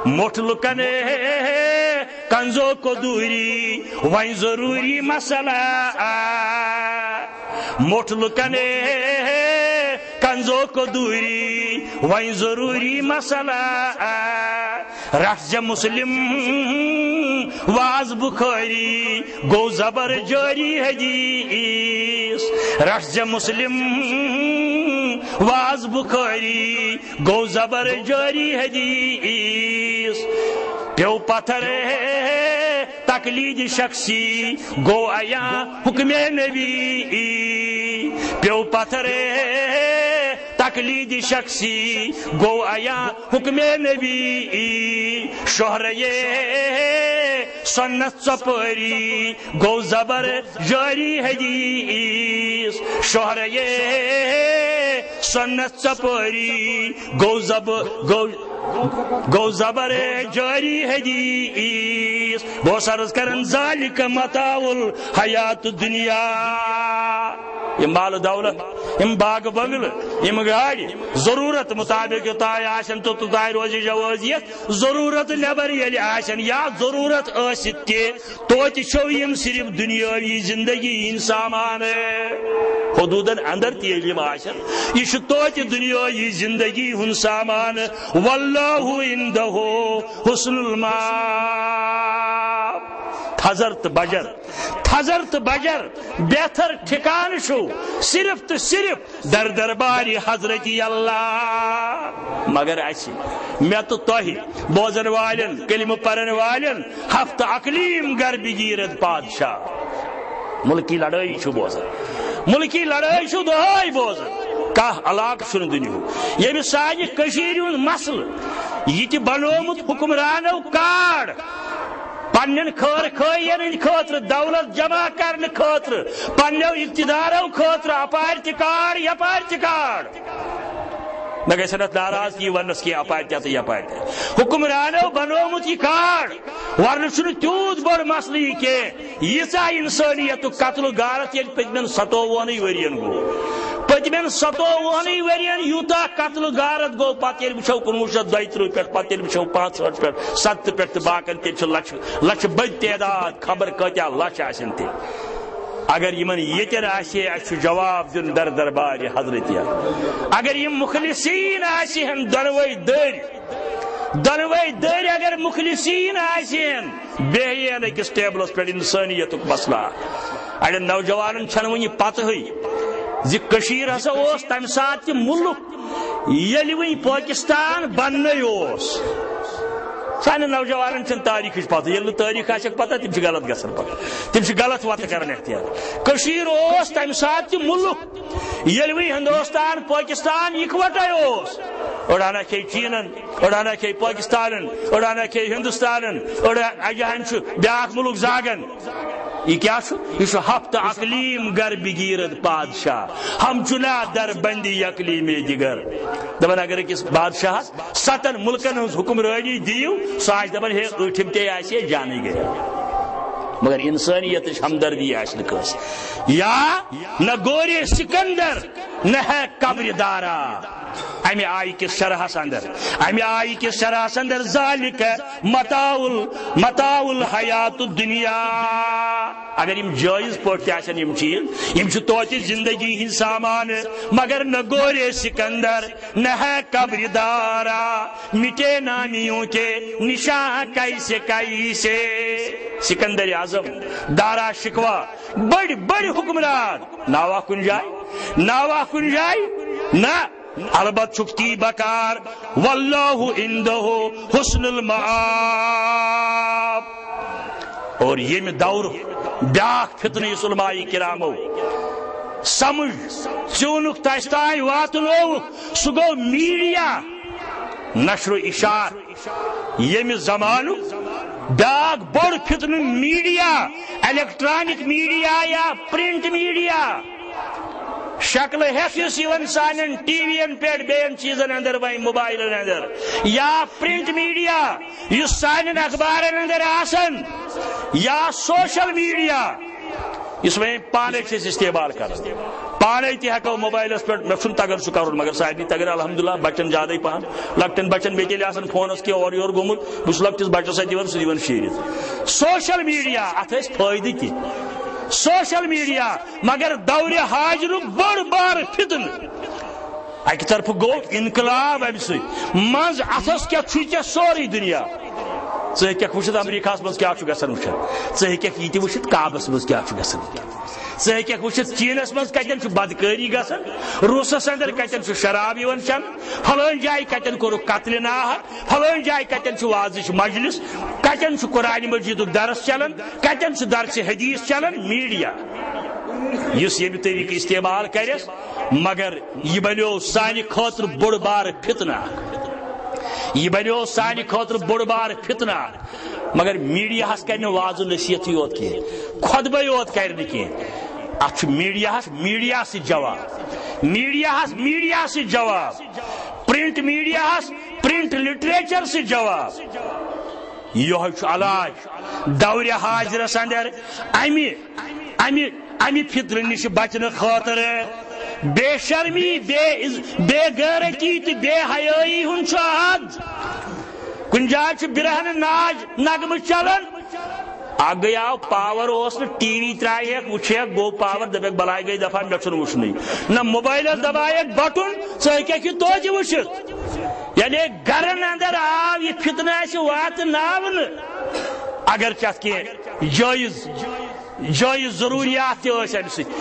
موٚٹھ لُکن، ہے، ہے، ہے، کنزو کو دوٗری، وۄنۍ ضروٗری مسئلہ۔ موٚٹھ لُکن، ہے، ہے، ہے، کنزو کو دوٗری، وۄنۍ ضروٗری مسئلہ۔ رٹھ زِ مسلم واز بخاری، گوٚو زبر جٲری حدیث۔ رٹھ زِ مسلم واز بخاری، گوٚو زبر جٲری حدیث۔ پیوٚو پتھر تقلید شخصی، گوٚو عیاں حکم نبی۔ پیوٚو پتھر تقلید شخصی، گوٚو عیاں حکم نبی۔ شہرے سنت ژپٲری، گوٚو زبر جٲری حدیث۔ شہرے سنت ژپٲری، گوٚو زب-، گوٚو، گوٚو زبر جٲری حدیث۔ بہٕ اوسُس عرض کران، ذالک متاع الحیات الدنیا۔ یِم مال و دولت، یِم باغ بنگلہٕ، یِم گاڑِ، ضروٗرت مُطابِق یوٚتام آسن تہٕ توٚتام روزِ جوٲزیت۔ ضروٗرت نٮ۪بر ییٚلہِ آسن یا ضروٗرت ٲسِتھ تہِ، توتہِ چھو یِم صرف دُنیٲوی زندگی ہٕنٛدۍ سامان۔ حدوٗدن اندر تہِ ییٚلہِ یِم آسن، یہِ چھُ توتہِ دُنیٲوی زندگی ہُنٛد سامان۔ واللہ عندہ حسن المآب۔ تھزر تہٕ بجر، تھزر تہٕ بجر، بہتر ٹھکانہٕ چھُ صرف تہٕ صرف در دربارِ حضرت اللہ۔ مگر اسہِ، مےٚ تہٕ تۄہہِ، بوزن والٮ۪ن، کلمہٕ پرن والٮ۪ن، ہفتہٕ اقلیم گر بگیرد پادشاہ۔ ملکی لڑٲے چھُ بوزان، ملکی لڑٲے چھُ دۄہے بوزان۔ کانٛہہ علاقہٕ چھُنہٕ دُنیاہُک ییٚمہِ سانہِ کٔشیٖرِ ہُنٛد مسلہٕ یہِ تہِ بنومُت حکمرانو کارڈ۔ پننٮ۪ن خٲر خٲہین ہٕنٛدِ خٲطرٕ، دولت جمع کرنہٕ خٲطرٕ، پننٮ۪و اقتدارو خٲطرٕ، اپارِ تہِ کارڈ، یپارِ تہِ کارڈ۔ مےٚ گژھِ نہٕ اتھ ناراضگی وننس کینٛہہ، اپارِ تہِ تہٕ یپارِ تہِ۔ حکمرانو بنومُت یہِ کارڈ، ورنہٕ چھُنہٕ تیوٗت بوٚڑ مسلہٕ یہِ کینٛہہ۔ ییٖژاہ انسٲنیتُک قتل و غارت ییٚلہِ پٔتمٮ۪ن ستووُہنٕے ؤرین گوٚو، پٔتمٮ۪ن ستووُہنٕے ؤرین یوٗتاہ قتل و غارت گوٚو، پتہٕ ییٚلہِ وٕچھو کُنوُہ شیٚتھ دۄیہِ ترٕٛہ پٮ۪ٹھ، پتہٕ ییٚلہِ وٕچھو پانٛژہٲٹھ پٮ۪ٹھ، ستترٕہ پٮ۪ٹھ تہٕ باقین، تیٚلہِ چھِ لچھِ، لچھِ بٔدۍ تعداد، خبر کۭتیاہ لچھ آسن تہِ۔ اگر یِمن ییٚتٮ۪ن آسہِ ہے، اَسہِ چھُ جواب دیُن در دربارِ حضرتِ۔ اگر یِم مخلصیٖن آسہِ ہن دۄنوَے دٔرۍ، دۄنوَے دٔرۍ اگر مخلصیٖن آسہِ ہن، بیٚہہِ ہن أکِس ٹیبلس پٮ۪ٹھ انسٲنیتُک مسلہٕ۔ اَڑٮ۪ن نوجوانن چھنہٕ وُنہِ پتہٕے زِ کٔشیٖر ہسا اوس تمہِ ساتہٕ تہِ مُلک، ییٚلہِ وُنہِ پٲکِستان بننَے اوس۔ سانٮ۪ن نوجوانن چھنہٕ تٲریٖخٕچ پتہ۔ ییٚلہِ نہٕ تٲریٖخ آسٮ۪کھ پتہ، تِم چھِ غلط گژھان پتہٕ۔ تِم چھِ غلط وتہٕ کران اختیار۔ کٔشیٖر اوس تمہِ ساتہٕ تہِ مُلک، ییٚلہِ وۄنۍ ہندوستان، پٲکِستان یِکوَٹَے اوس۔ أڑ ہنا کھے چیٖنن، أڑ ہنا کھے پٲکِستانن، أڑ ہنا کھے ہندوستانن، أڑ اجہن چھُ بیٛاکھ مُلک زاگن۔ یہِ کیٛاہ چھُ؟ یہِ چھُ ہفتہٕ اقلیٖم گر بگیرد پادشاہ، ہم چُنا در بندی اقلیٖم دِگر۔ دپان اگر أکِس بادشاہس ستن مُلکن ہٕنٛز حُکمرٲنی دِیِو، سُہ آسہِ دپان ہے أٹھِم تے آسہِ ہے جانٕے گٔیے۔ مگر انسٲنیتٕچ ہمدردی آسہِ نہٕ کٲنٛسہِ۔ یا نہ گورِ سکندر نہ ہے قبر دارا۔ امہِ آیہِ کِس شرحس اندر، امہِ آیہِ کِس شرحس اندر، ذالک متاع ال-، متاع الحیات الدنیا۔ اگر یِم جٲیز پٲٹھۍ تہِ آسن یِم چیٖز، یِم چھِ توتہِ زندگی ہٕنٛدۍ سامان، مگر نہ گورِ سکندر نہ ہے قبر دارا، مٹے نامیوں کے نشاں کیسے کیسے۔ سکندر اعظم، دارا شکوہ، بڑ بڑ حکمران، ناوا کُنہِ جایہِ، ناوا کُنہِ جایہِ، نہ، البت چھُکھ تی بکار، واللہ عندہ حسن المآب۔ اور ییٚمہِ دورُک بیٛاکھ فتنہٕ یُس علماء کرامو سمجھ ژیوٗنُکھ تس تام واتنووُکھ، سُہ گوٚو میڈیا، نشر و اشاعت۔ ییٚمہِ زمانُک بیٛاکھ بوٚڑ فتنہٕ میڈیا، الیکٹرانک میڈیا یا پرنٹ میڈیا۔ شکلہٕ ہٮ۪تھ یُس یِوان سانٮ۪ن ٹی وی ین پٮ۪ٹھ، بیٚین چیٖزن اندر، وۄنۍ موبایلن اندر، یا پرنٹ میڈیا یُس سانٮ۪ن اخبارن اندر آسان، یا سوشل میڈیا یُس وۄنۍ پانے چھِ أسۍ استعمال کران، پانے تہِ ہٮ۪کو موبایلس پٮ۪ٹھ، مےٚ چھُنہٕ تگان سُہ کرُن، مگر سارنٕے تگان الحمدللہ، بچن زیادے پہن، لۄکٹٮ۪ن بچن، مےٚ تہِ ییٚلہِ آسان فونس کینٛہہ اورٕ یورٕ گوٚمُت، بہٕ چھُس لۄکٹِس بچس اتھِ دِوان، سُہ دِوان شیٖرِتھ۔ سوشل میڈیا، اتھ ٲسۍ فٲیدٕ تہِ سوشل میڈیا، مگر دورِ حاضرُک بوٚڑ بار فتنہٕ۔ اکہِ طرفہٕ گوٚو انقلاب امہِ سۭتۍ، منٛز اتھس کیٛاہ چھُے ژےٚ سورُے دُنیا۔ ژٕ ہیٚککھ وٕچھِتھ امریکہس منٛز کیٛاہ چھُ گژھان وٕچھان، ژٕ ہیٚککھ یہِ تہِ وٕچھِتھ کعبس منٛز کیٛاہ چھُ گژھان وٕچھان۔ ژٕ ہیٚککھ وٕچھِتھ چیٖنس منٛز کتٮ۪ن چھُ بدکٲری گژھان، روٗسس اندر کتٮ۪ن چھُ شراب یِوان چٮ۪نہٕ، فلٲنۍ جایہِ کتٮ۪ن کوٚرُکھ قتلِ ناحق، فلٲنۍ جایہِ کتٮ۪ن چھُ وعظٕچ مجلس، کتٮ۪ن چھُ قرآن مجیدُک درس چلان، کتٮ۪ن چھُ درسِ حدیث چلان۔ میڈیا یُس ییٚمہِ طریٖقہٕ استعمال کرٮ۪س، مگر یہِ بنیو سانہِ خٲطرٕ بوٚڑ بار فتنہٕ اکھ۔ یہِ بنیو سانہِ خٲطرٕ بوٚڑ بار فتنہٕ اکھ۔ مگر میڈیاہس کرِ نہٕ وعظ و نصیحتٕے یوت کینٛہہ، خطبے یوت کرِ نہٕ کینٛہہ۔ اتھ چھُ میڈیاہس میڈیا سۭتۍ جواب، میڈیاہس میڈیا سۭتۍ جواب، پرنٹ میڈیاہس پرنٹ لٹریچر سۭتۍ جواب۔ یہوے چھُ علاج دورِ حاضرس اندر امہِ، امہِ امہِ فتنہٕ نِش بچنہٕ خٲطرٕ۔ بے شرمی، بے عز-، بے غیرتی تہٕ بے حیٲیی ہُنٛد چھُ حد۔ کُنہِ جایہِ چھُ برہنہٕ ناچ نغمہٕ چلان۔ اکھ گٔے آو پاور، اوس نہٕ ٹی وی ترٛایہکھ، وٕچھہکھ، گوٚو پاور، دپکھ بلاے گٔے دفعہ، مےٚ چھُنہٕ وٕچھنُے۔ نہ موبایلس دبایکھ بٹُن، ژٕ ہیٚککھ یہِ توتہِ وٕچھِتھ۔ یعنی گرن اندر آو یہِ فتنہٕ اسہِ واتناونہٕ۔ اگر چھِ اتھ کینٛہہ جٲیز، جٲیز ضروٗریات تہِ ٲسۍ امہِ سۭتۍ،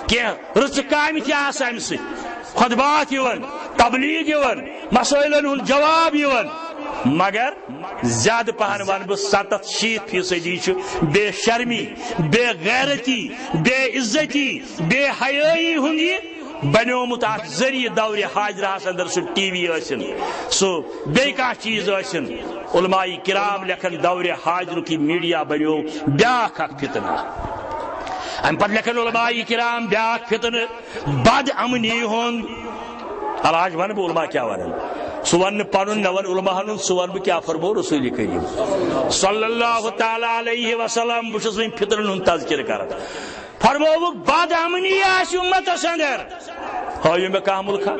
کینٛہہ رٕژٕ کامہِ تہِ آسہٕ امہِ سۭتۍ، خطبات یِوان، تبلیغ یِوان، مسٲیلن ہُنٛد جواب یِوان، مگر زیادٕ پہن ونہٕ بہٕ، ستتھ شیٖتھ فیصدی چھُ بے شرمی، بے غیرتی، بے عزتی، بے حیٲیی ہُنٛد یہِ بنیومُت۔ اتھ ذٔریعہٕ دورِ حاضرہس اندر سُہ ٹی وی ٲسِن، سُہ بیٚیہِ کانٛہہ چیٖز ٲسِن، علماء کرام لیکھن دورِ حاضرُک یہِ میڈیا بنیو بیاکھ اکھ فتنہ۔ امہِ پتہٕ لیکھن علماء کرام بیاکھ فتنہٕ، بد امنی ہُنٛد۔ علاج ونہٕ بہٕ علماء کیٛاہ ونان، سُہ ونہٕ نہٕ پنُن، مےٚ ون علماء ہن ہُنٛد، سُہ ونہٕ بہٕ کیٛاہ فرموو رسول کریم صلی اللہ تعالیٰ علیہ وسلم۔ بہٕ چھُس وۄنۍ فتنن ہُنٛد تذکرٕ کران۔ فرمووُکھ، بد امنی آسہِ امتس اندر، ہٲیِو مےٚ کانٛہہ مُلکہ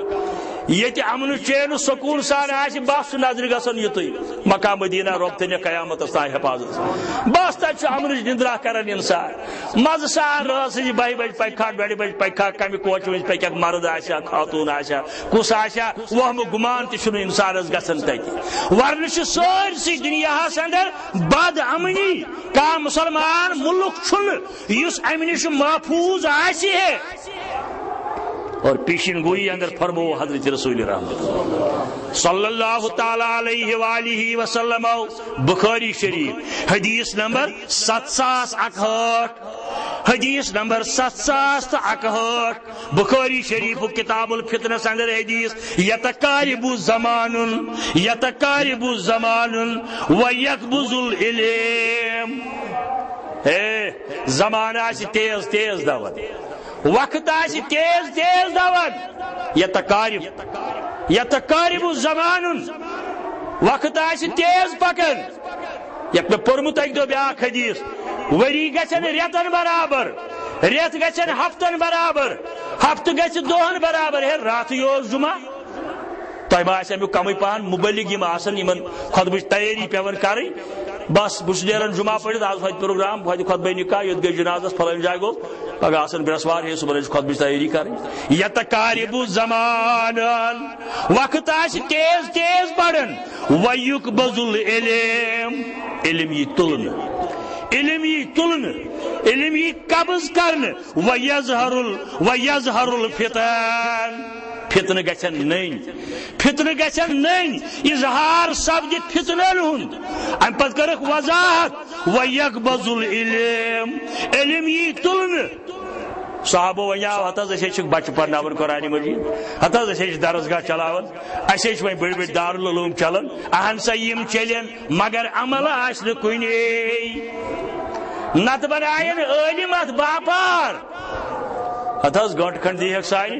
ییٚتہِ امنہٕ چین سکوٗن سان آسہِ، بس چھُ نظرِ گژھان یُتُے مکہ مدینہ، رۄب تھٲینہِ قیامتس تام حفاظت۔ بس تتہِ چھُ امنٕچ نندرا کران انسان، مزٕ سان رٲژ سٕنٛزِ بہہِ بجہِ پکہِ کھا، ڈۄڈِ بجہِ پکہِ کھا، کمہِ کوچہِ منٛز پکہِ، مرد آسہِ ہا، خاتون آسہِ ہا، کُس آسہِ ہا، وہمہٕ گمان تہِ چھُنہٕ انسانس گژھان تتہِ۔ ورنہٕ چھُ سٲرسٕے دُنیاہس اندر بد امنی۔ کانٛہہ مسلمان مُلک چھُنہٕ یُس امہِ نِش محفوظ آسہِ ہے۔ اور پیشن گوئی اندر فرمو حضرت رسول رحمت صلی اللہ تعالیٰ علیہ وآلہ وسلم، بخاری شریف، حدیث نمبر ستھ ساس اکہٲٹھ، حدیث نمبر ستھ ساس تہٕ اکہٲٹھ، بخاری شریف کتاب الفتنس اندر حدیث، یتقارب زمان، یتقارب زمان و یقبض العلم۔ ہے، زمانہٕ آسہِ تیز تیز دوان، وقت آسہِ تیز تیز دوان، یتقارب، یتقارب زمان، وقت آسہِ تیز پکان۔ یتھ مےٚ پوٚرمُت اکہِ دۄہ بیاکھ حدیث، ؤری گژھن رٮ۪تن برابر، رٮ۪تھ گژھن ہفتن برابر، ہفتہٕ گژھِ دۄہن برابر۔ ہے، راتھٕے اوس جمعہ، تۄہہِ ما آسہِ امیُک کمٕے پہن؟ مبلغ یِم آسن، یِمن خطبٕچ تیٲری پٮ۪وان کرٕنۍ۔ بس، بہٕ چھُس نیران جمعہ پٔرِتھ، آز واتہِ پروگرام، واتہِ خطبہ نکاح، یوٚت گٔے جنازس، فلٲنۍ جایہِ گوٚو، پگاہ آسن برٛٮ۪سوار، ہے، صبحن چھِ خطبٕچ تیٲری کرٕنۍ۔ یتقارب زمان وقت آسہِ تیز تیز پران، ویقبض العلم، علم یی تُلنہٕ، علم یی تُلنہٕ، علم یی قبض کرنہٕ، ویظہر ال-، ویظہر الفتن، فتنہٕ گژھن نٔنۍ، فتنہٕ گژھن نٔنۍ، اظہار سپدِ فتنن ہُنٛد۔ امہِ پتہٕ کٔرٕکھ وضاحت، ویقبض العلم، علم یی تُلنہٕ۔ صحابو ونیاو، ہتہٕ حظ، أسۍ حظ چھِکھ بچہٕ پرناوان قرآنِ مجید، ہتہٕ حظ، أسۍ حظ چھِ درسگاہ چلاوان، اَسہِ حظ چھِ وۄنۍ بٔڑۍ بٔڑۍ دارالعلوم چلان۔ اہن سا، یِم چلن، مگر عمل آسہِ نہٕ کُنے۔ نتہٕ بناین عٲلم اتھ باپار۔ ہتہٕ حظ، گنٹہٕ کھنڈ دی ہیٚکھ سانہِ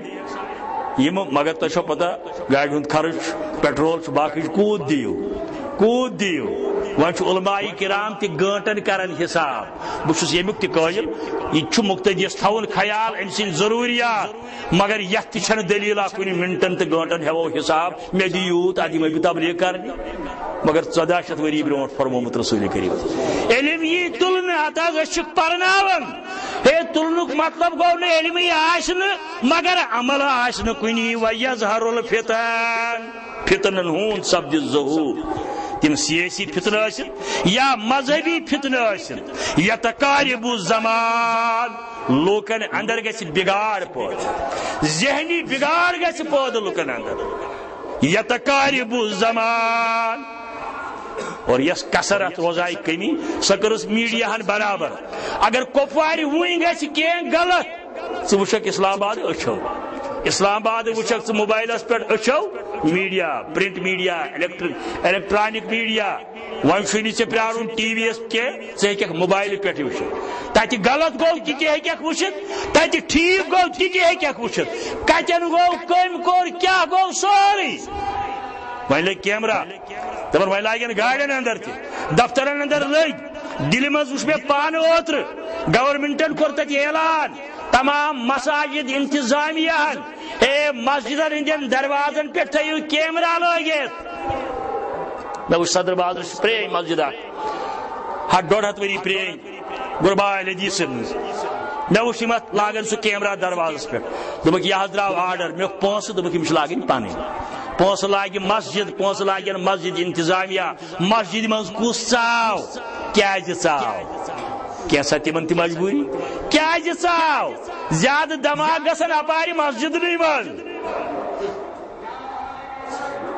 یِم، مگر تۄہہِ چھو پتہ، گاڑِ ہُنٛد خرٕچ، پیٹرول چھُ، باقٕے چھُ، کوٗت دِیِو، کوٗت دِیِو؟ وۄنۍ چھُ علماء کرام تہِ گٲنٹن کران حساب۔ بہٕ چھُس ییٚمیُک تہِ قٲیِل، یہِ تہِ چھُ مُقتدیَس تھاوُن خیال أمۍ سٕنٛدۍ ضروٗریات، مگر یَتھ تہِ چھَنہٕ دٔلیٖلہ کُنہِ منٹن تہٕ گٲنٹن ہٮ۪وو حساب، مےٚ دِ یوٗت، اَدٕ یِمَے بہٕ تبلیغ کرنہِ۔ مگر ژۄداہ شیٚتھ ؤری برونٛٹھ فرمومُت رسول کریم۔ علم یی تُلنہٕ، ہتہٕ حظ، أسۍ چھِ پرناوان۔ ہے، تُلنُک مطلب گوٚو نہٕ علمٕے آسہِ نہٕ، مگر عمل آسہِ نہٕ کُنی۔ ویظہر الفتن، فتنن ہُنٛد سپدِ ظہور۔ تِم سیٲسی فتنہٕ ٲسِن یا مذہبی فتنہٕ ٲسِن، یتقارب الزمان، لوٗکن اندر گژھِ بگاڑ پٲدٕ، ذہنی بگاڑ گژھِ پٲدٕ لوٗکن اندر۔ یتقارب الزمان۔ اور یۄس کثرت روزایہِ کمی، سۄ کٔرٕس میڈیاہن برابر۔ اگر کۄپوارِ وُنۍ گژھِ کینٛہہ غلط، ژٕ وٕچھکھ اسلام آباد أچھو، اسلام آباد وٕچھکھ ژٕ موبایلس پٮ۪ٹھ أچھو، میڈیا، پرنٹ میڈیا، الیکٹر-، الیکٹرانک میڈیا۔ وۄنۍ چھُے نہٕ ژےٚ پرٛارُن ٹی وی یس کینٛہہ، ژٕ ہیٚککھ موبایلہٕ پٮ۪ٹھٕے وٕچھِتھ۔ تتہِ غلط گوٚو تہِ تہِ ہیٚککھ وٕچھِتھ، تتہِ ٹھیٖک گوٚو تہِ تہِ ہیٚککھ وٕچھِتھ۔ کتٮ۪ن گوٚو، کٔمۍ کوٚر، کیٛاہ گوٚو، سورُے۔ وۄنۍ لٔگۍ کیمرہ، دپان وۄنۍ لاگن گاڑٮ۪ن اندر تہِ، دفترن اندر لٔگۍ۔ دِلہِ منٛز وٕچھ مےٚ پانہٕ اوترٕ، گورنمنٹن کوٚر تتہِ اعلان، تمام مساجد انتظامیہ ہن، اے مسجدن ہٕنٛدٮ۪ن دروازن پٮ۪ٹھ تھٲیِو کیمرہ لٲگِتھ۔ مےٚ وٕچھ صدر بازرٕ چھِ پرٛٲنۍ مسجد اکھ، ہتھ ڈۄڈ ہتھ ؤری پرٛٲنۍ، غربا اہل حدیثن ہٕنٛز۔ مےٚ وٕچھ یِم اتھ لاگان سُہ کیمرہ دروازس پٮ۪ٹھ۔ دوٚپُکھ، یہِ حظ درٛاو آرڈر، مےٚ پونٛسہٕ، دوٚپُکھ، یِم چھِ لاگٕنۍ پنٕنۍ۔ پونٛسہٕ لاگہِ مسجد، پونٛسہٕ لاگن مسجد انتظامیہ، مسجد منٛز کُس ژاو؟ کیازِ ژاو؟ کینٛژھا تِمن تہِ مجبوٗری۔ کیازِ ژاو؟ زیادٕ دماغ گژھن اپارِ مسجدنٕے منٛز۔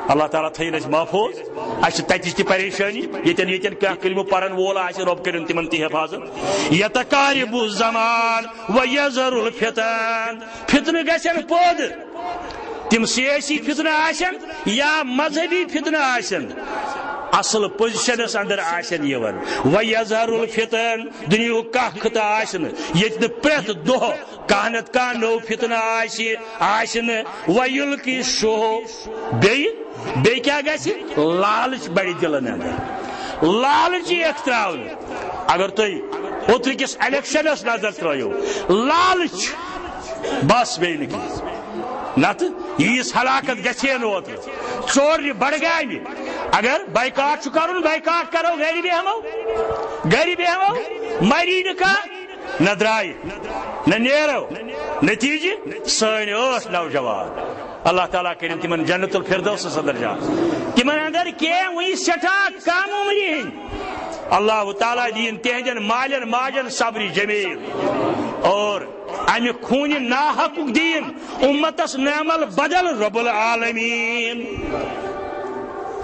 اللہ تعالیٰ تھٲیِن اَسہِ محفوٗظ۔ اَسہِ چھِ تَتِچ تہِ پریشٲنی، ییٚتٮ۪ن، ییٚتٮ۪ن کانٛہہ کلمہٕ پرن وول آسہِ، رۄب کٔرِن تِمن تہِ حفاظت۔ یتقارب الزمان و یظہر الفتن۔ فتنہٕ گژھن پٲدٕ۔ تِم سیٲسی فتنہٕ آسن یا مذہبی فتنہٕ آسن، اصل پوزیشنس اندر آسن یِوان۔ و یظہر الفتن، دُنیاہُک کانٛہہ خطہٕ آسہِ نہٕ ییٚتہِ نہٕ پرٛٮ۪تھ دۄہ کانٛہہ نتہٕ کانٛہہ نوٚو فتنہٕ آسہِ، آسہِ نہٕ۔ و یلقی الشح، بیٚیہِ، بیٚیہِ کیٛاہ گژھِ؟ لالچ بڑِ دِلن اندر، لالچ یی اکھ تراونہٕ۔ اگر تُہۍ اوترٕ کِس الیکشنس نظر ترٲیِو، لالچ، بس، بیٚیہِ نہٕ کینٛہہ۔ نتہٕ ییٖژ ہلاکت گژھِ ہے نہٕ اوترٕ۔ ژورِ بڈگامہِ اگر بایکاٹ چھُ کرُن، بایکاٹ کرو، گرِ بیہمو، گرِ بیہمو، مری نہٕ کانٛہہ، نہ درٛایہِ، نہ نیرو۔ نتیجہِ، سٲنۍ ٲٹھ نوجوان، اللہ تعالیٰ کٔرِن تِمن جنت الفردوسس اندر جاے۔ تِمن اندر کینٛہہ وُنہِ سٮ۪ٹھاہ کم عمری ہٕنٛدۍ۔ اللہ تعالیٰ دِیِن تِہنٛدٮ۪ن مالٮ۪ن ماجن صبر جمیل۔ اور امہِ خوٗنہِ ناحقُک دِیِن اُمتس نعم البدل رب العالمین۔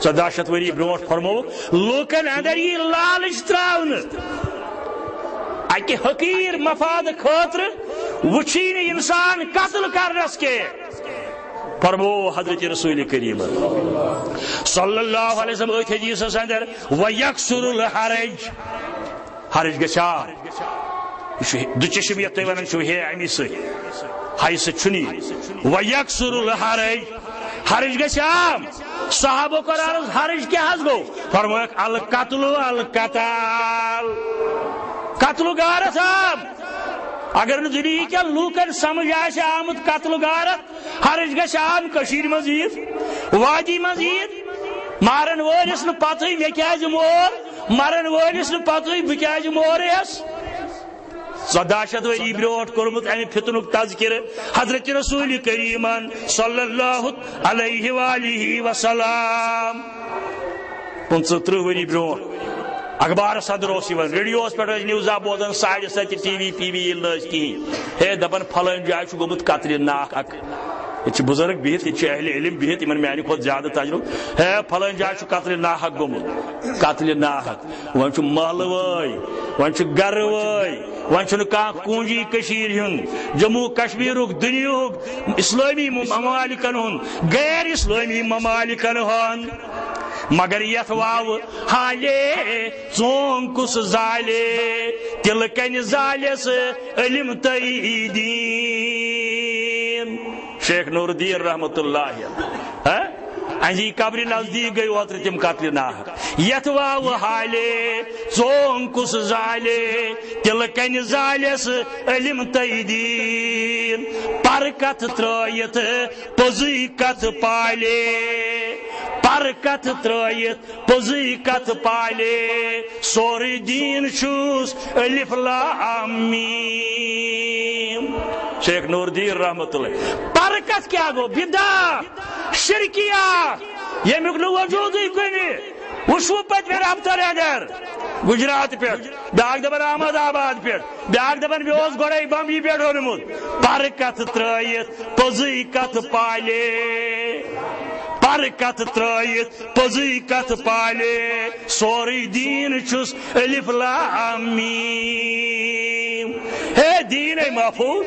ژۄداہ شیٚتھ ؤری برونٛٹھ فرمووُکھ، لوٗکن اندر یی لالچ تراونہٕ۔ اکہِ حقیٖر مفاد خٲطرٕ وٕچھی نہٕ انسان قتل کرنس کینٛہہ۔ فرموو حضرت رسول کریم صلی اللہ علیہ وسلم أتھۍ حدیثس اندر، وَيَكْثُرُ الْحَرَجُ۔ حرج گژھِ عام۔ یہِ چھُ دُچشم یتھ تُہۍ ونان چھِو، ہے، امی سۭتۍ، ہایہِ سۭتۍ چھُنہٕ یہِ۔ وَيَكْثُرُ الْحَرَجُ۔ حرج گژھِ عام۔ صحابہ کرام، حرج کیٛاہ حظ گوٚو؟ فرمٲیکھ، القتل القتل۔ قتل غارت عام۔ اگر نہٕ دُنیہکٮ۪ن لوٗکن سمجھ آسہِ آمُت قتل غارت، حرج گژھِ عام کٔشیٖرِ منٛز عیٖد، وادی منٛز عیٖد، مارن وٲلِس نہٕ پتہٕے مےٚ کیٛازِ مور، مرن وٲلِس نہٕ پتہٕے بہٕ کیٛازِ مورٕ یس۔ ژۄداہ شیٚتھ ؤری برونٛٹھ کوٚرمُت امہِ فتنُک تذکرٕ حضرت رسول کریمن صلی اللہ علیہ وآلہ وسلم۔ پٕنٛژٕہ تٕرٛہ ؤری برونٛٹھ اخبارس اندر اوس یِوان، ریڈیوس پٮ۪ٹھ ٲسۍ نِوزا بوزان، ساڑِ ستہِ ٹی وی پی وی ییٚلہِ نہٕ ٲسۍ کِہیٖنۍ۔ ہے، دپان، فلٲنۍ جایہِ چھُ گوٚمُت قتلِ ناحق۔ ییٚتہِ چھِ بُزرگ بِہِتھ، ییٚتہِ چھِ اہلِ علم بِہِتھ، یِمن میانہِ کھۄتہٕ زیادٕ تجرُبہٕ۔ ہے، فلٲنۍ جایہِ چھُ قتلِ ناحق گوٚمُت، قتلِ ناحق۔ وۄنۍ چھُ محلہٕ وٲے، وۄنۍ چھُ گرٕ وٲے، وۄنۍ چھُنہٕ کانٛہہ کونجی کٔشیٖرِ ہُنٛد، جموں کشمیٖرُک، دُنیاہُک، اسلٲمی ممالکن ہُنٛد، غیر اسلٲمی ممالکن ہُنٛد۔ مگر یتھ واوٕ حالے ژونگ کُس زالے، تِلہٕ کنہِ زالٮ۪س علم تہٕ دیٖن۔ شیخ نور الدین رحمت اللہ علیہ۔ ہاں؟ اہنزی قبرِ نزدیٖک گٔے اوترٕ تِم قتلِ ناحق۔ یتھ واوٕ حالے ژونگ کُس زالے، تِلہٕ کنہِ زالٮ۪س علم تہٕ دیٖن۔ پر کتھ ترٲیِتھ پوٚزُے کتھ پالے، پر کتھ ترٲیِتھ پوٚزُے کتھ پالے، سورُے دیٖن چھُس الف لام میم۔ شیخ نور الدین رحمت اللہ۔ پر کتھ کیٛاہ گوٚو؟ بدعت، شرکیات، ییٚمیُک نہٕ وجوٗدٕے کُنہِ۔ وٕچھوٕ پٔتمٮ۪ن ہفتن اندر گجرات پٮ۪ٹھ، بیٛاکھ دپان احمد آباد پٮ۪ٹھ، بیٛاکھ دپان مےٚ اوس گۄڈے بمبیہِ پٮ۪ٹھ اوٚنمُت۔ پر کتھ ترٲیِتھ پوٚزُے کتھ پالے، پر کتھ ترٲیِتھ پوٚزُے کتھ پالے، سورُے دیٖن چھُس الف لام میم۔ ہے دیٖنے محفوظ،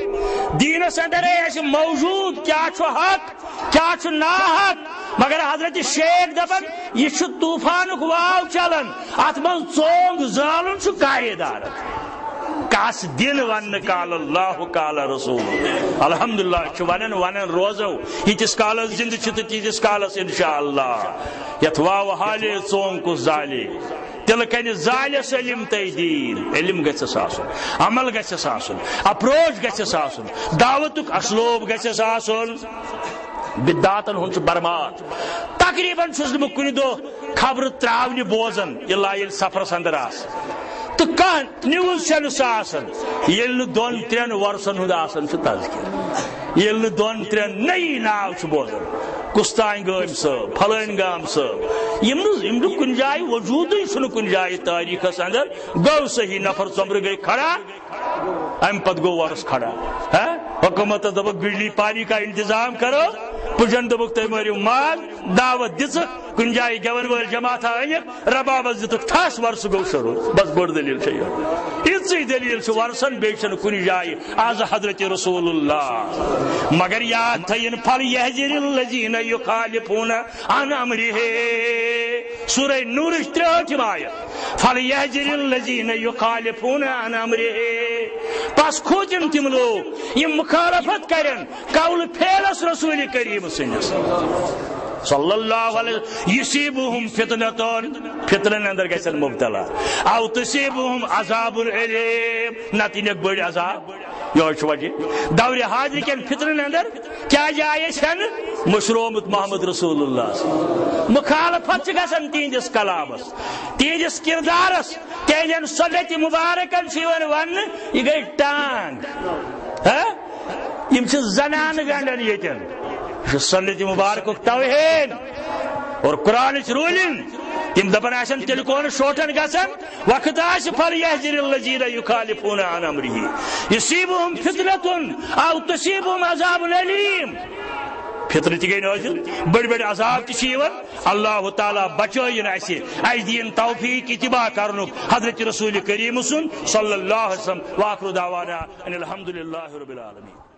دیٖنس اندر ہے اَسہِ موجود کیٛاہ چھُ حق، کیٛاہ چھُ ناحق۔ مگر حضرت شیخ دپان، یہِ چھُ طوفانُک واو چلان، اتھ منٛز ژونگ زالُن چھُ کارِ عدالت۔ کس دِن وننہٕ قال اللہ قال رسول۔ الحمدللہ، چھُ ونان، ونان روزو، ییٖتِس کالس زندٕ چھِ تہٕ تیٖتِس کالس انشاءاللہ۔ یتھ واوٕ حالے ژونگ کُس زالے۔ تیلہٕ کنہِ زالٮ۪س علم تہٕ دین۔ علم گژھٮ۪س آسُن، عمل گژھٮ۪س آسُن، اپروچ گژھٮ۪س آسُن، دعوتُک اسلوب گژھٮ۪س آسُن۔ بدعاتن ہُنٛد چھُ برمار۔ تقریباً چھُس نہٕ بہٕ کُنہِ دۄہ خبرٕ تراونہِ بوزان، الا ییٚلہِ سفرس اندر آسہٕ۔ تہٕ کانٛہہ نیوز چھنہٕ سۄ آسان، ییٚلہِ نہٕ دۄن ترٛٮ۪ن ورثن ہُنٛد آسان چھُ تذکرٕ، ییٚلہِ نہٕ دۄن ترٛٮ۪ن نٔیی ناو چھُ بوزان، کُستانۍ گٲمۍ صٲب، فلٲنۍ گام صٲب، یِم نہٕ، یِم نہٕ کُنہِ جایہِ وجوٗدٕے چھُنہٕ کُنہِ جایہِ تٲریٖخس اندر۔ گوٚو صحیح، نفر ژۄمبرٕ گٔے کھڑا، امہِ پتہٕ گوٚو ورث کھڑا۔ ہا؟ حکومتس دوٚپُکھ بجلی پانی کا انتظام کرو، پُجن دوٚپُکھ تُہۍ مٲرِو ماز، دعوت دِژٕکھ، کُنہِ جایہِ گٮ۪ون وٲلۍ جماعتھا أنِکھ، ربابس دِتُکھ ٹھس، ورثہٕ گوٚو شروٗع۔ بس بٔڑ دٔلیٖل چھےٚ یہِ۔ یِژٕے دٔلیٖل چھِ ورثن، بیٚیہِ چھَنہٕ کُنہِ جایہِ۔ از حضرت رسول اللہ۔ مگر یاد تھٲیِن، فَلْيَحْذَرِ الَّذِينَ يُخَالِفُونَ عَنْ أَمْرِهِ۔ سورہ نورٕچ ترٛٲٹھِم آیت۔ فَلْيَحْذَرِ الَّذِينَ يُخَالِفُونَ عَنْ أَمْرِهِ۔ پس کھوژِن تِم لوٗکھ، یِم مخالفت کرن قول فعلس رسول کریم سٕنٛدِس۔ صلی اللہ علیہ وسلم۔ یُصیبہم فتنۃ، فتنن اندر گژھن مبتلا۔ او تصیبہم عذاب الیم، نتہٕ یِنکھ بٔڑۍ عذاب۔ یہوے چھُ وجہ۔ دورِ حاضر کٮ۪ن فتنن اندر کیازِ آیہِ أسۍ ہٮ۪نہٕ؟ مٔشرومُت محمد رسول اللہ۔ مخالفت چھِ گژھان تِہنٛدِس کلامس، تِہنٛدِس کردارس، تِہنٛدٮ۪ن سنت مبارکن چھِ یِوان وننہٕ، یہِ گٔے ٹانگ۔ ہہ؟ یِم چھِ زنانہٕ گنڈان ییٚتٮ۪ن۔ یہِ چھُ سنت مبارکُک توہین اور قرآنٕچ روٗلِنگ۔ تِم دپان آسن، تیٚلہِ کون شوٹن گژھن؟ وقت آسہِ، فَلْيَحْذَرِ الَّذِينَ يُخَالِفُونَ عَنْ أَمْرِهِ يُصِيبْهُمْ فِتْنَةٌ أَوْ يُصِيبْهُمْ عَذَابٌ أَلِيمٌ۔ فتنہٕ تہِ گٔے نٲزِل، بٔڑۍ بٔڑۍ عذاب تہِ چھِ یِوان۔ اللہ تعالیٰ بچٲیِن اسہِ، اسہِ دِیِن توفیق اتباع کرنُک حضرت رسول کریم سُنٛد صلی اللہ علیہ وسلم۔ وآخر دعوانا ان الحمد للہ رب العالمین۔